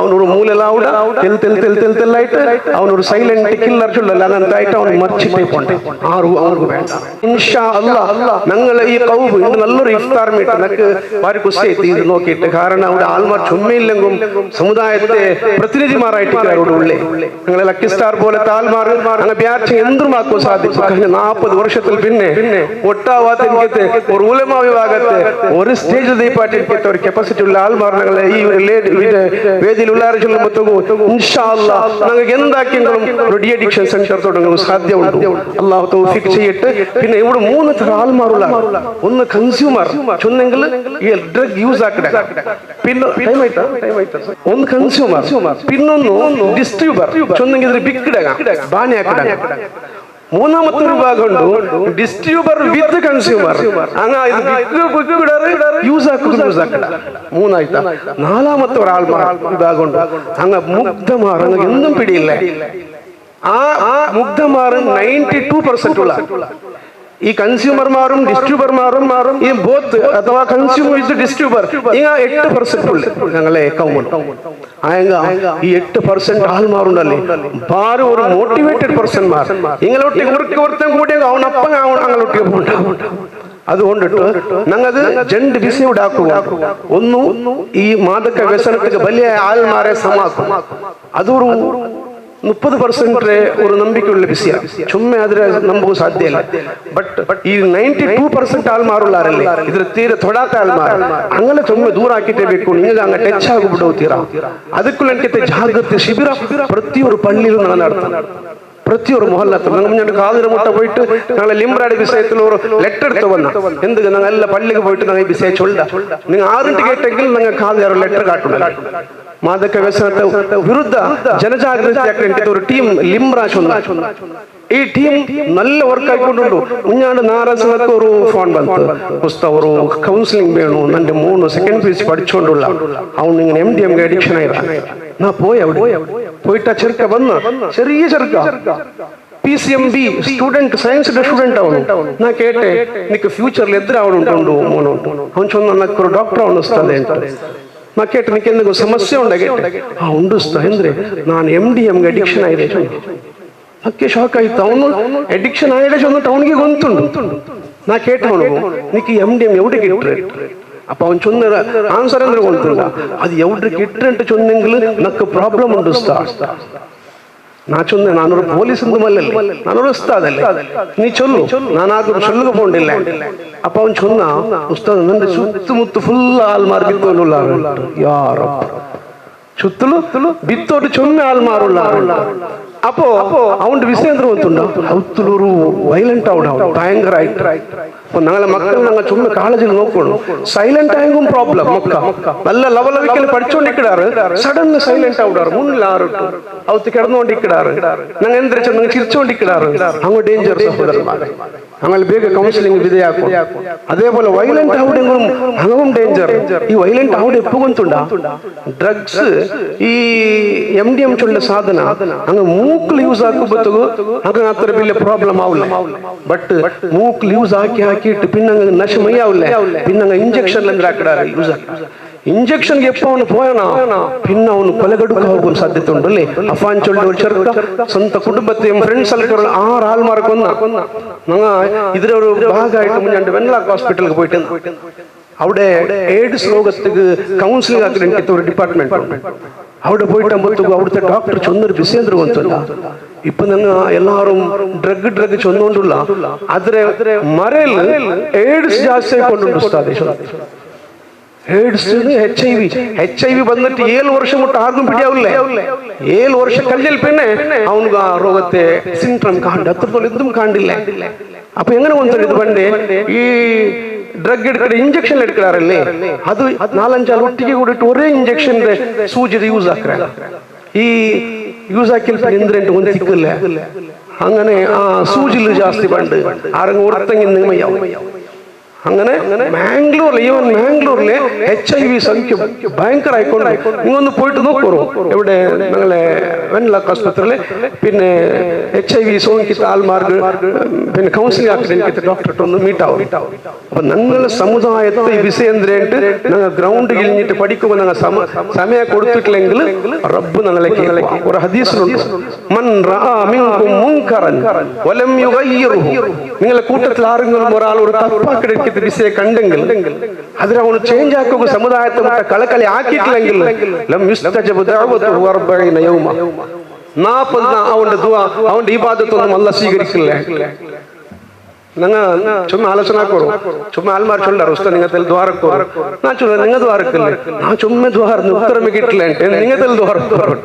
അവനൊരു മൂലലാവുക തെൽ തെൽ തെൽ തെൽ തെല്ലായിട്ട് അവനൊരു സൈലന്റ് കില്ലർ ചൊല്ലല്ല അങ്ങനത്തെ അവൻ മറിച്ചിട്ടേ പോണ്ട, ആരും അവർക്ക് വേണ്ട. ഇൻഷാ അല്ലാ ഞങ്ങളെ ഈ കൗബ് ഇന്ന് നല്ലൊരു ഇഫ്താർ മീറ്റ് എനിക്ക് ഭാരി കുസ്തി ഇത് നോക്കിയിട്ട്. കാരണം അവിടെ ആൾമാർ ചുമ്മയില്ലെങ്കും സമുദായത്തെ പ്രതിനിധിമാരായിട്ട് അവരുടെ ഉള്ളേ ഞങ്ങളെ ലക്കി സ്റ്റാർ പോലത്തെ ആൾമാർ അങ്ങ് വ്യാഴ്ച എന്തുമാക്കോ സാധിച്ചു. കഴിഞ്ഞ 40 വർഷത്തിൽ പിന്നെ ഒട്ടാവാത്ത എനിക്ക് ഒരു ഉലമ വിഭാഗത്തെ ഒരു സ്റ്റേജ് ദീപായിട്ട് എനിക്ക് ഒരു കപ്പാസിറ്റി ഉള്ള ആൾമാർ ഞങ്ങളെ ഈ വേദിയിലുള്ള ചൊല്ലുമ്പോഴത്തേക്കും ഇൻഷാ അല്ലാ ഞങ്ങൾക്ക് എന്താക്കിയെങ്കിലും ഒരു de addiction centre തുടങ്ങും സാധ്യമുണ്ട്. അല്ലാഹു തൗഫീഖ് ചെയ്യട്ടെ. പിന്നെ ഇവിടെ 3 തരം ആൾമാരുള്ള, ഒന്ന് കൺസ്യൂമർ ചൊന്നെങ്കിൽ ഈ ഡ്രഗ് യൂസ് ആക്കട, പിന്നെ ഒന്ന് കൺസ്യൂമർ, പിന്നൊന്ന് ഡിസ്ട്രിബ്യൂട്ടർ ചൊന്നെങ്കിൽ ഇതിൽ ബിക്കിടക ബാനി ആക്കട, മൂന്നാമത്തെ ഒരു വിഭാഗമുണ്ട് ഡിസ്ട്രിബ്യൂട്ടർ വിത്ത് കൺസ്യൂമർ. അങ്ങ ഇത് യൂസ് ആക്കും യൂസ് ആക്കട മൂന്നായിട്ടാ. നാലാമത്തെ ഒരാൾ വിഭാഗമുണ്ട് അങ്ങ മുഗ്ധമാർ, അങ്ങ് എന്തും പിടിയില്ല. ആ മുഗ്ധമാർ 92% ഉള്ള ഈ കൺസ്യൂമർമാരും ഡിസ്ട്രിബ്യൂട്ടർമാരും ഈ ബോത്ത് അഥവാ കൺസ്യൂമർ വിത്ത് ഡിസ്ട്രിബ്യൂട്ടർ ഇങ്ങ 8% ഉള്ളു ഞങ്ങളെ കൗമണം. ആയങ്ക ഈ 8% ആൾമാരുണ്ടല്ലേ ബാറ് ഒരു മോട്ടിവേറ്റഡ് പേഴ്സൺമാർ ഇങ്ങളൊട്ടി ഒരുത്തൻ കൂടിയ അവനപ്പ അങ്ങോട്ട് പോണ്ട. അതുകൊണ്ടിട്ട് ഞങ്ങൾക്ക് രണ്ട് വിസയുണ്ടാക്കുക. ഒന്ന് ഈ മാദക വ്യസനത്തിന് വലിയ ആൾമാരെ സമാക്കും, അതൊരു 30% ഒരു ನಂಬಿಕೆയുള്ള വിഷയ, ചുമ്മാ അതിനെ ನಂಬುವ സാധ്യമല്ല. ബട്ട് ഈ 92% ആൾമാരുള്ളാരല്ലേ ഇതിൽ തീരെ തൊടാത്ത ആൾമാർ, അങ്ങനെ ചുമ്മാ ദൂരാക്കിട്ടേ ಬೇಕು. നിങ്ങൾ അങ്ങ് ടച്ച് ആകിಬಿಡೋತೀರಾ. ಅದಕ್ಕೂ ನನಗೆ ಜಾಗೃತಿ ಶಿಬಿರ ಪ್ರತಿಯೊಂದು ಪಳ್ಳಿയിലും ഞങ്ങൾ നടത്തണം, ಪ್ರತಿಯೊಂದು ಮೊಹಲ್ಲತ್ತು. ഞങ്ങൾ കാതിര മുട്ട പോയിട്ട് ഞങ്ങളെ ലിംബ്രാടി വിഷയത്തിൽ ഒരു ലെറ്റർ എടുത്ത് വന്ന എന്ത് ഞങ്ങൾ എല്ലാ പള്ളിക്ക് പോയിട്ട് ഞങ്ങൾ ഈ വിഷയം ചൊല്ല. നിങ്ങൾ ആറിട്ട് കേട്ടെങ്കിൽ നിങ്ങൾ കാതിര ലെറ്റർ കാട്ടുണ്ടല്ലോ. ಮಾದಕ ವ್ಯಸನದ ವಿರುದ್ಧ ಜನಜಾಗೃತಿ ആക്കിയിട്ട് ഒരു ടീം ലിംബ്രാജ് വന്നു. ഈ ടീം നല്ല വർക്ക് ആയിക്കൊണ്ടുണ്ട്. മുഞ്ഞാണ്ട് നാരാസനക്ക് ഒരു ഫോൺ വന്നു, പുസ്തകം ഒരു കൗൺസിലിംഗ് വേണു, എൻ്റെ 3 സെക്കൻഡ് പീസ് പഠിച്ചുകൊണ്ടുള്ള അവൻ ഇങ്ങനെ MDM addiction ആയിട്ടാ. നാ പോയി അവിടെ പോയിട്ട് ആ ചെറുക്ക വന്ന്, ചെറിയ ചെറുക്ക PCMB student, സയൻസിന്റെ സ്റ്റുഡൻറ് അവನು. ನಾ ಕೇಟೆ ನಿಕ್ಕ ಫ್ಯೂಚರ್ಲಿ ಎದುರಾವಣುಂಟು ಮೋನು, ಅವನು ಚೊನ್ನ ನಕ್ಕ ಡಾಕ್ಟರ್ ಅವನು ಉಸ್ತಾದೆ ಅಂತ. ನಾ ಕೇಟೆ ನಿಕ್ಕೆ ಎಂದಿಗೂ ಸಮಸ್ಯೆ ಉಂಡ ಕೇಟೆ, ಆ ಉಂಡು ಅಂದ್ರೆ ನಾನು MDM addiction ಆಗಿದೆ. ಅಕ್ಕೆ ಶಾಕ್ ಆಯ್ತು, ಅವನು ಅಡಿಕ್ಷನ್ ಆಗಿದೆ ಅಂತ ಅವನಿಗೆ ಗೊತ್ತುಂಟು. ನಾ ಕೇಟವನು ನಿಕ್ಕೆ MDM ಎವಡಿಗೆ ಇಟ್ರೆ, അപ്പൊ അവൻ ചൊന്ന ആൻസർ ಅಂದ್ರೆ ಗೊತ್ತಿಲ್ಲ, ಅದು ಎವಡ್ರಿಗೆ ಇಟ್ರೆ ಅಂತ ಚೊನ್ನೆങ്കിൽ ನಕ್ಕ ಪ್ರಾಬ್ಲಮ್ ಉಂಟು ಉಸ್ತಾ. ನಾ ಚೊಂದೆ ನಾನೊರು ಪೊಲೀಸ್ ಮಲ್ಲಲ್ಲಿ, ನಾನೊರು ಉಸ್ತಾದല്ലേ, ನೀ ಚೊಲ್ಲು, ನಾನಾದ್ರೂ ಚೊಲ್ಲುಗೆ ಪೋಂಡಿಲ್ಲ. ಅಪ್ಪ ಅವನ್ ಚೊನ್ನ ಉಸ್ತಾದ ನನ್ನ ಸುತ್ತಮುತ್ತ ಫುಲ್ ಆಲ್ಮಾರ್ ಬಿತ್ತೋನುಲ್ಲ, ಯಾರಪ್ಪ ಸುತ್ತಲೂ ಬಿತ್ತೋಟು ಚೊಮ್ಮೆ ಆಲ್ಮಾರುಲ್ಲ. അപ്പോ അവന്റെ വിഷയം ಗೊತ್ತುಂಡ ಅವತ್ತಲೂರು ವೈಲೆಂಟ್ ഔട്ട് ഭയങ്കരമായിട്ട്. അപ്പൊ ഞങ്ങളെ മക്കൾ ഞങ്ങൾ ചുമ്മാ കോളേജിൽ നോക്കണം, സൈലന്റ് ആയെങ്കും പ്രോബ്ലം. മക്ക നല്ല ലെവലൊക്കെ പഠിച്ചോണ്ടിരിക്കാറ്, സഡൻ സൈലന്റ് ആവിടാറ്, മുന്നിൽ ആറിട്ടു അവത്ത് കിടന്നുകൊണ്ടിരിക്കാറ്, ഞങ്ങൾ എന്തിരിച്ചു നിങ്ങൾ ചിരിച്ചോണ്ടിരിക്കാറ്. അങ്ങ് ഡേഞ്ചർ സഹോദരന്മാരെ, അങ്ങനെ ಬೇಗ കൗൺസിലിംഗ് വിധേയാക്കും. അതേപോലെ വൈലന്റ് ആവുടെങ്കിലും അങ്ങവും ഡേഞ്ചർ. ഈ വൈലന്റ് ആവുടെ എപ്പോ ಗೊತ್ತುಂಡ ಡ್ರಗ್ಸ್ ഈ M D M ചൊല്ല സാധന അങ്ങ് മൂക്കിൽ യൂസ് ആക്കുമ്പോഴത്തേക്ക് അങ്ങ് അത്ര വലിയ പ്രോബ്ലം ആവില്ല. ബട്ട് മൂക്കിൽ യൂസ് ആക്കി ആക്കിയിട്ട് പിന്നെ അങ്ങ് നശമയ്യാവില്ല. പിന്നെ അങ്ങ് ഇഞ്ചക്ഷൻ എന്താക്കിടാറ് യൂസ് ആക്കി ಇಂಜೆಕ್ಷನ್ ಎಪ್ಪ ಅವನು ಪೋಯಣ ಪಿನ್ನ ಅವನು ಕೊಲೆಗಡುಕ ಹೋಗುವ ಸಾಧ್ಯತೆ ಉಂಟು ಅല്ലേ. ಅಫಾನ್ ಚೊಳ್ಳಿ ഒരു ചെറുക്ക സ്വന്തം കുടുംബത്തെയും ഫ്രണ്ട്സ് സർക്കിൾ 6 ആൾമാരെ കൊന്ന ഞങ്ങ ഇതിന്റെ ഒരു ഭാഗമായിട്ട് മുന്നേ വെൺലാക്ക് ഹോസ്പിറ്റലിൽ പോയിട്ട് അവിടെ എയ്ഡ്സ് രോഗத்துக்கு കൗൺസിലിംഗ് ആക്കി ഒരു ഡിപ്പാർട്ട്മെന്റ് അവിടെ പോയിട്ട് അവിടുത്തെ ഡോക്ടർ ചൊന്നൊരു വിഷയം ಗೊತ್ತಲ್ಲ. ഇപ്പൊ നിങ്ങൾ എല്ലാവരും ഡ്രഗ് ഡ്രഗ് ചൊന്നുകൊണ്ടുള്ള അതിരെ മരയിൽ എയ്ഡ്സ് ജാസ്തി ആയിക്കൊണ്ടുണ്ട് ഉസ്താദേ. AIDS H I V വന്നിട്ട് 7 വർഷം മുട്ട് ആർക്കും പിടിയാവില്ലേ. 7 വർഷം കഴിഞ്ഞാൽ പിന്നെ അവനുക്ക് ആ രോഗത്തെ സിംപ്റ്റം കാണ്ട് അത്രത്തോളം ഇതും കാണ്ടില്ല. അപ്പൊ എങ്ങനെ കൊണ്ടു ഇത് പണ്ട് ഈ ഡ്രഗ് എടുക്കുന്ന ഇഞ്ചക്ഷൻ എടുക്കാറല്ലേ, അത് 4-5 ഒട്ടിക്ക് കൂടിയിട്ട് ഒരേ ഇഞ്ചക്ഷന്റെ സൂചി യൂസ് ആക്കുക. ഈ യൂസ് ആക്കിയാൽ പിന്നെ എന്തിനായിട്ട് ഒന്നും തിക്കില്ല. അങ്ങനെ ആ സൂചിയിൽ ജാസ്തി പണ്ട് ആരെങ്കിലും ഓർത്തെങ്കിൽ നിങ്ങയാവും. അങ്ങനെ മാംഗ്ലൂരിൽ ഈവൻ മാംഗ്ലൂരിലെ HIV സംഖ്യ ഭയങ്കര ആയിക്കൊണ്ട് നിങ്ങൊന്ന് പോയിട്ട് നോക്കൂ. എവിടെ ഞങ്ങളെ വെൺലാക്ക് ആസ്പത്രിയിലെ പിന്നെ HIV സോങ്കിത്ത ആൾമാർക്ക് പിന്നെ കൗൺസിലിംഗ് ആക്കി ഡോക്ടറെ ഒന്ന് മീറ്റ് ആവും. അപ്പൊ ഞങ്ങളെ സമുദായത്തെ ഈ വിഷയം ഞങ്ങൾ ഗ്രൗണ്ട് കിഴിഞ്ഞിട്ട് പഠിക്കുമ്പോൾ ഞങ്ങൾ സമയം കൊടുത്തിട്ടില്ലെങ്കിൽ റബ്ബ് ഞങ്ങളെ കേൾക്കും. ഒരു ഹദീസിലുണ്ട്, മൻ റആ മിൻകും മുൻകറൻ വലം യുഗയ്യിറുഹു, നിങ്ങളെ കൂട്ടത്തിൽ ആരെങ്കിലും ഒരാൾ ഒരു തപ്പാക്കിടയ്ക്ക് വിഷയം കണ്ടെങ്കിൽ അതിനവന് ചേഞ്ച് ആക്കുക സമുദായത്തെ മുട്ട കളക്കളി ആക്കിയിട്ടില്ലെങ്കിൽ ലം യുസ്തജബു ദഅവതുഹു 40 യൗമ, 40 അവന്റെ ദുആ അവന്റെ ഇബാദത്തൊന്നും അല്ലാഹ് സ്വീകരിക്കില്ല. നിങ്ങൾ ചുമ്മാ ആലോചന കോറും, ചുമ്മാ ആൾമാർ ചൊല്ലാറ് ഉസ്താദ് നിങ്ങൾ തെൽ ദ്വാരക്കോറും. ഞാൻ ചൊല്ല നിങ്ങൾ ദ്വാരക്കല്ലേ, ഞാൻ ചുമ്മാ ദ്വാരന്ന് ഉത്തരം കിട്ടില്ല നിങ്ങൾ തെൽ ദ്വാരക്കോറും.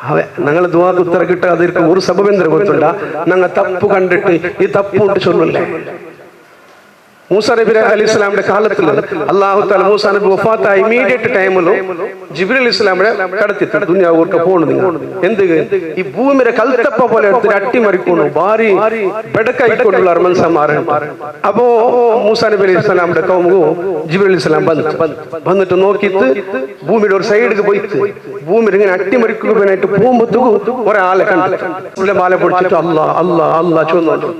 അവ ഞങ്ങൾ ദ്വാക്ക് ഉത്തരം കിട്ടാതിരിക്കും ഒരു സബബെന്തര ಗೊತ್ತುಂಡ, ഞങ്ങൾ തപ്പ് കണ്ടിട്ട് ഈ തപ്പ് കൊണ്ട് ചൊല്ലല്ലേ. മൂസാ നബി അലി ഇസ്ലാമിന്റെ കാലത്തിൽ അള്ളാഹു താല മൂസാ നബി വഫാത്തായ ഇമീഡിയറ്റ് ടൈമിലും ജിബ്രീൽ അലി ഇസ്ലാമിനെ കടത്തി ദുനിയാവൂർക്ക് പോണു. നിങ്ങൾ എന്ത് ഈ ഭൂമിയുടെ കൽത്തപ്പ പോലെ എടുത്തിട്ട് അട്ടിമറിക്കണു, ഭാരി ബെടക്കായിക്കൊണ്ടുള്ള മനുഷ്യന്മാരെ. അപ്പോ മൂസാ നബി അലി ഇസ്ലാമിന്റെ കൗമുഖു ജിബ്രീൽ അലി ഇസ്ലാം വന്നിട്ട് നോക്കിയിട്ട് ഭൂമിയുടെ ഒരു സൈഡിക്ക് പോയിട്ട് ഭൂമിയുടെ ഇങ്ങനെ അട്ടിമറിക്കുവാനായിട്ട് പോകുമ്പോഴത്തേക്കും ഒരാളെ കണ്ടു മാല പൊടിച്ചിട്ട് അല്ലാ അല്ലാ അല്ലാ ചൊന്നു.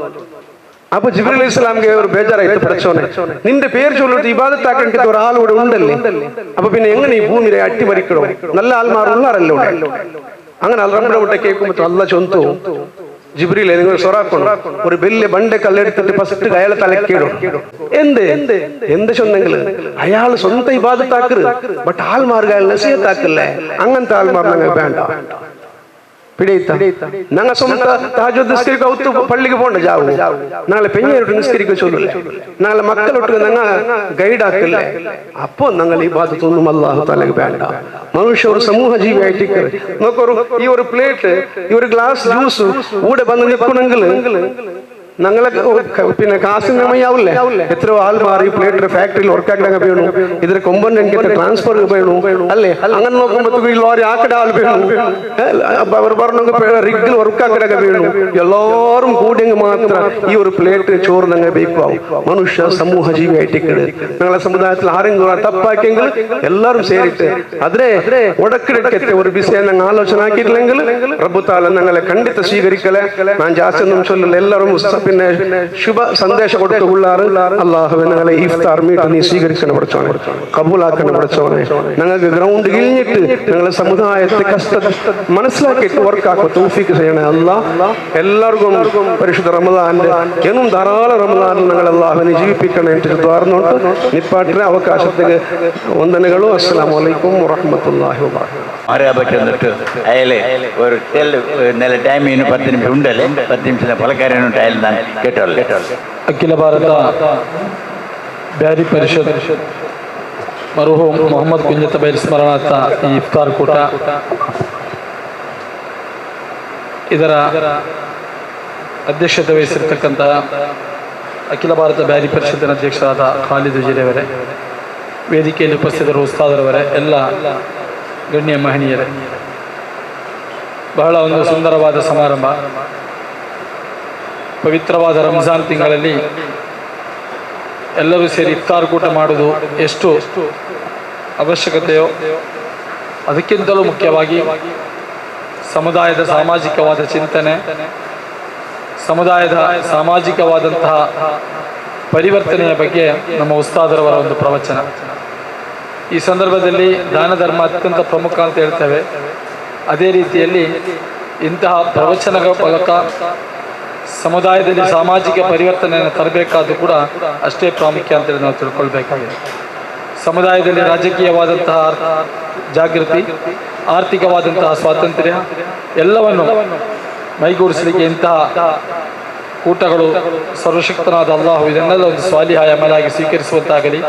അപ്പൊ ജിബ്രീൽ അലൈഹി ഇസ്ലാമിക്ക് ഒരു ബേജാറായിട്ട്, പഠിച്ചോനെ നിന്റെ പേര് ചൊല്ലിട്ട് ഇബാദത്താക്കേണ്ട ഒരാളൂടെ ഉണ്ടല്ലേ, അപ്പൊ പിന്നെ എങ്ങനെ ഈ ഭൂമിയെ അട്ടിമറിക്കണോ, നല്ല ആൾമാർ ഉള്ളാറല്ലോ. അങ്ങനെ റബ്ബിന്റെ വിട്ട കേൾക്കുമ്പോ അല്ല ചൊന്തു ജിബ്രീലെ നിങ്ങൾ സൊറാക്കണം, ഒരു വലിയ ബണ്ട കല്ലെടുത്തിട്ട് ഫസ്റ്റ് അയാളെ തലക്കിടും. എന്ത് എന്ത് ചൊന്നെങ്കിൽ അയാൾ സ്വന്തം ഇബാദത്താക്കരുത്, ബട്ട് ആൾമാർക്ക് അയാൾ നസീഹത്താക്കല്ലേ, അങ്ങനത്തെ ആൾമാർ ഞങ്ങൾ വേണ്ട. പിടിയിത്ത ഞങ്ങൾ സ്വന്തം തഹജ്ജുദ് നിസ്കരിക്കുക ഒത്തു പള്ളിക്ക് പോണ്ട ജാവു, ഞങ്ങളെ പെഞ്ഞോട്ട് നിസ്കരിക്കുക ചൊല്ലില്ലേ, ഞങ്ങളെ മക്കളൊട്ട് ഞങ്ങൾ ഗൈഡ് ആക്കില്ലേ. അപ്പോ ഞങ്ങൾ ഈ ഭാഗത്തൊന്നും അല്ലാഹു തആലക്ക് വേണ്ട. മനുഷ്യ ഒരു സമൂഹ ജീവിയായിട്ട് നോക്കൊരു ഈ ഒരു പ്ലേറ്റ് ഈ ഒരു ഗ്ലാസ് ജ്യൂസ് കൂടെ വന്ന് നിൽക്കണമെങ്കിൽ ഞങ്ങളെ പിന്നെ കാസിനമയാവില്ലേ. എത്രയോ ആൾമാർ ഈ പ്ലേറ്റ് ഫാക്ടറിയിൽ വർക്കാക്കിടങ്ങ വേണു, ഇതിന് കൊമ്പനന്റ് ട്രാൻസ്ഫർ വേണു അല്ലേ. അങ്ങനെ നോക്കുമ്പോഴത്തേക്ക് ഈ ലോറി ആക്കട ആൾ വേണു, അവർ പറഞ്ഞു റിഗിൽ വർക്കാക്കിടങ്ങ വേണു. എല്ലാവരും കൂടിയെങ്കിൽ മാത്രം ഈ ഒരു പ്ലേറ്റ് ചോറ് ഞങ്ങൾ ബേക്കുവാകും. മനുഷ്യ സമൂഹ ജീവിയായിട്ട് ഞങ്ങളെ സമുദായത്തിൽ ആരെങ്കിലും തപ്പാക്കിയെങ്കിൽ എല്ലാവരും ಸೇರಿട്ട് അതിനെ ഒടക്കിടക്കത്തെ ഒരു വിഷയം ഞങ്ങൾ ആലോചന ആക്കിയിട്ടില്ലെങ്കിൽ റബ്ബു തആല ഞങ്ങളെ ഖണ്ഡിത സ്വീകരിക്കലെ. ഞാൻ ജാസ്തി ഒന്നും ചൊല്ലില്ല. എല്ലാവരും പിന്നെ ശുഭ സന്ദേശം കൊടുത്തുകൊള്ളാറ്. അള്ളാഹുവെ ഞങ്ങളെ ഇഫ്താർ മീറ്റ് നീ സ്വീകരിക്കണം പഠിച്ചോനെ, കബൂലാക്കണം പഠിച്ചോനെ. ഞങ്ങൾക്ക് ഗ്രൗണ്ട് കിഴിഞ്ഞിട്ട് ഞങ്ങളെ സമുദായത്തെ കഷ്ട മനസ്സിലാക്കിയിട്ട് വർക്കാക്കുക തൗഫീക്ക് ചെയ്യണേ അല്ലാഹ്. എല്ലാവർക്കും പരിശുദ്ധ റമദാന്റെ എന്നും ധാരാളം റമദാനിൽ ഞങ്ങൾ അള്ളാഹുവിനെ ജീവിപ്പിക്കണേ എന്ന് ദ്വാർന്നുകൊണ്ട് നിപ്പാട്ടിലെ അവകാശത്തിന് വന്ദനകളും. അസ്സലാമു അലൈക്കും വറഹ്മത്തുള്ളാഹി വബറകാതുഹു. മാറാൻ പറ്റുന്നിട്ട് അയാളെ ഒരു നല്ല ടൈമിന് 10 നിമിഷം ഉണ്ടല്ലേ, 10 നിമിഷം പലക്കാരനുണ്ട് അയാൾ ഞാൻ കേട്ടോളൂ. ಅಖಿಲ ಭಾರತ ಬ್ಯಾರಿ ಪರಿಷತ್ ಮರುಹೂಮ್ ಮೊಹಮ್ಮದ್ ಕುಂಜತಬೈಲ್ ಸ್ಮರಣಾರ್ಥ ಈ ಇಫ್ತಾರ್ ಕೂಟ ಇದರ ಅಧ್ಯಕ್ಷತೆ ವಹಿಸಿರ್ತಕ್ಕಂತಹ ಅಖಿಲ ಭಾರತ ಬ್ಯಾರಿ ಪರಿಷತ್ತಿನ ಅಧ್ಯಕ್ಷರಾದ ಖಾಲಿದ್ ಉಜಿರೆಯವರೇ, ವೇದಿಕೆಯಲ್ಲಿ ಉಪಸ್ಥಿತರು ಉಸ್ತಾದರವರೇ, ಎಲ್ಲ ಗಣ್ಯ ಮಹನೀಯರೇ, ಬಹಳ ಒಂದು ಸುಂದರವಾದ ಸಮಾರಂಭ. ಪವಿತ್ರವಾದ ರಂಜಾನ್ ತಿಂಗಳಲ್ಲಿ ಎಲ್ಲರೂ ಸೇರಿ ಇಫ್ತಾರ್ ಕೂಟ ಮಾಡುವುದು ಎಷ್ಟು ಅವಶ್ಯಕತೆಯೋ ಅದಕ್ಕಿಂತಲೂ ಮುಖ್ಯವಾಗಿ ಸಮುದಾಯದ ಸಾಮಾಜಿಕವಾದ ಚಿಂತನೆ, ಸಮುದಾಯದ ಸಾಮಾಜಿಕವಾದಂತಹ ಪರಿವರ್ತನೆಯ ಬಗ್ಗೆ ನಮ್ಮ ಉಸ್ತಾದರವರ ಒಂದು ಪ್ರವಚನ. ಈ ಸಂದರ್ಭದಲ್ಲಿ ದಾನ ಧರ್ಮ ಅತ್ಯಂತ ಪ್ರಮುಖ ಅಂತ ಹೇಳ್ತೇವೆ. ಅದೇ ರೀತಿಯಲ್ಲಿ ಇಂತಹ ಪ್ರವಚನಗಳ ಮೂಲಕ ಸಮುದಾಯದಲ್ಲಿ ಸಾಮಾಜಿಕ ಪರಿವರ್ತನೆಯನ್ನು ತರಬೇಕಾದ್ದು ಕೂಡ ಅಷ್ಟೇ ಪ್ರಾಮುಖ್ಯ ಅಂತೇಳಿ ನಾವು ತಿಳ್ಕೊಳ್ಬೇಕಾಗಿದೆ. ಸಮುದಾಯದಲ್ಲಿ ರಾಜಕೀಯವಾದಂತಹ ಜಾಗೃತಿ, ಆರ್ಥಿಕವಾದಂತಹ ಸ್ವಾತಂತ್ರ್ಯ ಎಲ್ಲವನ್ನು ಮೈಗೂಡಿಸಲಿಕ್ಕೆ ಇಂತಹ ಕೂಟಗಳು, ಸರ್ವಶಕ್ತನಾದ ಅಲ್ಲಾಹು ಇದನ್ನೆಲ್ಲ ಒಂದು ಸ್ವಾಲಿಹ ಅಮಲಾಗಿ ಸ್ವೀಕರಿಸುವಂತಾಗಲಿ.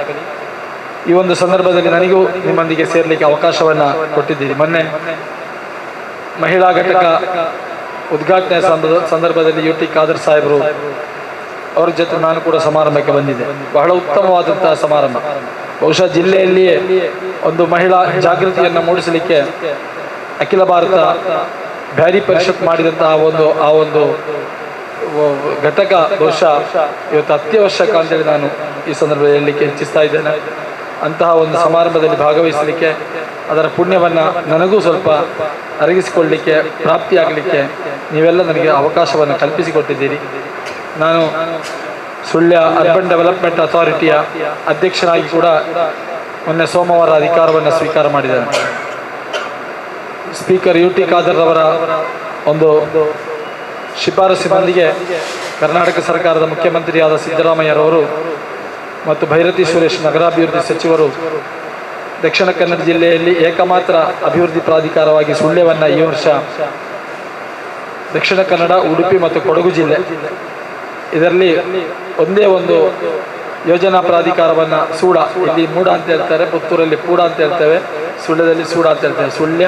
ಈ ಒಂದು ಸಂದರ್ಭದಲ್ಲಿ ನನಗೂ ನಿಮ್ಮೊಂದಿಗೆ ಸೇರಲಿಕ್ಕೆ ಅವಕಾಶವನ್ನು ಕೊಟ್ಟಿದ್ದೀರಿ. ಮೊನ್ನೆ ಮಹಿಳಾ ಘಟಕ ಉದ್ಘಾಟನೆಯ ಸಂದರ್ಭದಲ್ಲಿ ಯು ಟಿ ಖಾದರ್ ಸಾಹೇಬರು ಅವರ ಜೊತೆ ನಾನು ಕೂಡ ಸಮಾರಂಭಕ್ಕೆ ಬಂದಿದ್ದೆ. ಬಹಳ ಉತ್ತಮವಾದಂತಹ ಸಮಾರಂಭ. ಬಹುಶಃ ಜಿಲ್ಲೆಯಲ್ಲಿಯೇ ಒಂದು ಮಹಿಳಾ ಜಾಗೃತಿಯನ್ನು ಮೂಡಿಸಲಿಕ್ಕೆ ಅಖಿಲ ಭಾರತ ಬ್ಯಾರಿ ಪರಿಷತ್ ಮಾಡಿದಂತಹ ಒಂದು ಆ ಒಂದು ಘಟಕ ಬಹುಶಃ ಇವತ್ತು ಅತ್ಯವಶ್ಯಕ ಅಂತೇಳಿ ನಾನು ಈ ಸಂದರ್ಭದಲ್ಲಿ ಹೇಳಲಿಕ್ಕೆ ಇಚ್ಛಿಸ್ತಾ ಇದ್ದೇನೆ. ಅಂತಹ ಒಂದು ಸಮಾರಂಭದಲ್ಲಿ ಭಾಗವಹಿಸಲಿಕ್ಕೆ, ಅದರ ಪುಣ್ಯವನ್ನು ನನಗೂ ಸ್ವಲ್ಪ ಅರಗಿಸಿಕೊಳ್ಳಲಿಕ್ಕೆ, ಪ್ರಾಪ್ತಿಯಾಗಲಿಕ್ಕೆ ನೀವೆಲ್ಲ ನನಗೆ ಅವಕಾಶವನ್ನು ಕಲ್ಪಿಸಿಕೊಟ್ಟಿದ್ದೀರಿ. ನಾನು ಸುಳ್ಯ ಅರ್ಬನ್ ಡೆವಲಪ್ಮೆಂಟ್ ಅಥಾರಿಟಿಯ ಅಧ್ಯಕ್ಷನಾಗಿ ಕೂಡ ಮೊನ್ನೆ ಸೋಮವಾರ ಅಧಿಕಾರವನ್ನು ಸ್ವೀಕಾರ ಮಾಡಿದ್ದೇನೆ. Speaker U T Khader ಅವರ ಒಂದು ಶಿಫಾರಸಿನೊಂದಿಗೆ ಕರ್ನಾಟಕ ಸರ್ಕಾರದ ಮುಖ್ಯಮಂತ್ರಿಯಾದ ಸಿದ್ದರಾಮಯ್ಯರವರು ಮತ್ತು ಭೈರತಿ ಸುರೇಶ್ ನಗರಾಭಿವೃದ್ಧಿ ಸಚಿವರು ದಕ್ಷಿಣ ಕನ್ನಡ ಜಿಲ್ಲೆಯಲ್ಲಿ ಏಕಮಾತ್ರ ಅಭಿವೃದ್ಧಿ ಪ್ರಾಧಿಕಾರವಾಗಿ ಸುಳ್ಯವನ್ನು ಈ ವರ್ಷ ದಕ್ಷಿಣ ಕನ್ನಡ, ಉಡುಪಿ ಮತ್ತು ಕೊಡಗು ಜಿಲ್ಲೆ ಇದರಲ್ಲಿ ಒಂದೇ ಒಂದು ಯೋಜನಾ ಪ್ರಾಧಿಕಾರವನ್ನು ಸೂಡ, ಇಲ್ಲಿ ಮೂಡ ಅಂತ ಹೇಳ್ತಾರೆ, ಪುತ್ತೂರಲ್ಲಿ ಪೂಡ ಅಂತ ಹೇಳ್ತೇವೆ, ಸುಳ್ಯದಲ್ಲಿ ಸೂಡ ಅಂತ ಹೇಳ್ತೇವೆ, ಸುಳ್ಯ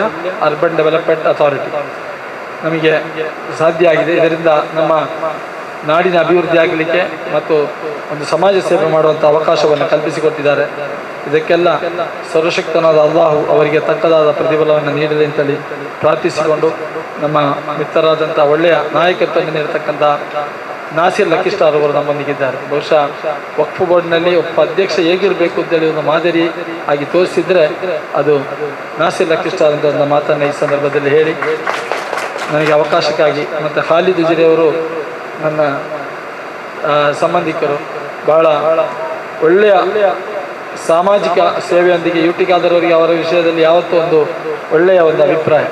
urban development authority ನಮಗೆ ಸಾಧ್ಯ ಆಗಿದೆ. ಇದರಿಂದ ನಮ್ಮ ನಾಡಿನ ಅಭಿವೃದ್ಧಿ ಆಗಲಿಕ್ಕೆ ಮತ್ತು ಒಂದು ಸಮಾಜ ಸೇವೆ ಮಾಡುವಂಥ ಅವಕಾಶವನ್ನು ಕಲ್ಪಿಸಿಕೊಟ್ಟಿದ್ದಾರೆ. ಇದಕ್ಕೆಲ್ಲ ಸರ್ವಶಕ್ತನಾದ ಅಲ್ಲಾಹು ಅವರಿಗೆ ತಕ್ಕದಾದ ಪ್ರತಿಫಲವನ್ನು ನೀಡಲಿ ಅಂತೇಳಿ ಪ್ರಾರ್ಥಿಸಿಕೊಂಡು, ನಮ್ಮ ಮಿತ್ರರಾದಂಥ ಒಳ್ಳೆಯ ನಾಯಕತ್ವವನ್ನು ನೀಡತಕ್ಕಂಥ ನಾಸಿರ್ ಲಕ್ಕಿ ಸ್ಟಾರ್ ಅವರು ನಮ್ಮೊಂದಿಗಿದ್ದಾರೆ. ಬಹುಶಃ ವಕ್ಫ್ ಬೋರ್ಡ್ನಲ್ಲಿ ಒಬ್ಬ ಅಧ್ಯಕ್ಷ ಹೇಗಿರಬೇಕು ಅಂತೇಳಿ ಒಂದು ಮಾದರಿ ಆಗಿ ತೋರಿಸಿದರೆ ಅದು ನಾಸಿರ್ ಲಕ್ಕಿ ಸ್ಟಾರ್ ಅಂತ ಒಂದು ಮಾತನ್ನು ಈ ಸಂದರ್ಭದಲ್ಲಿ ಹೇಳಿ, ನನಗೆ ಅವಕಾಶಕ್ಕಾಗಿ ಮತ್ತು ಖಾಲಿದ್ ಉಜಿರೆಯವರು ನನ್ನ ಸಂಬಂಧಿಕರು, ಬಹಳ ಒಳ್ಳೆಯ ಸಾಮಾಜಿಕ ಸೇವೆಯೊಂದಿಗೆ ಯು ಟಿ ಖಾದರ್ ಅವರಿಗೆ ಅವರ ವಿಷಯದಲ್ಲಿ ಯಾವತ್ತೂ ಒಂದು ಒಳ್ಳೆಯ ಒಂದು ಅಭಿಪ್ರಾಯ,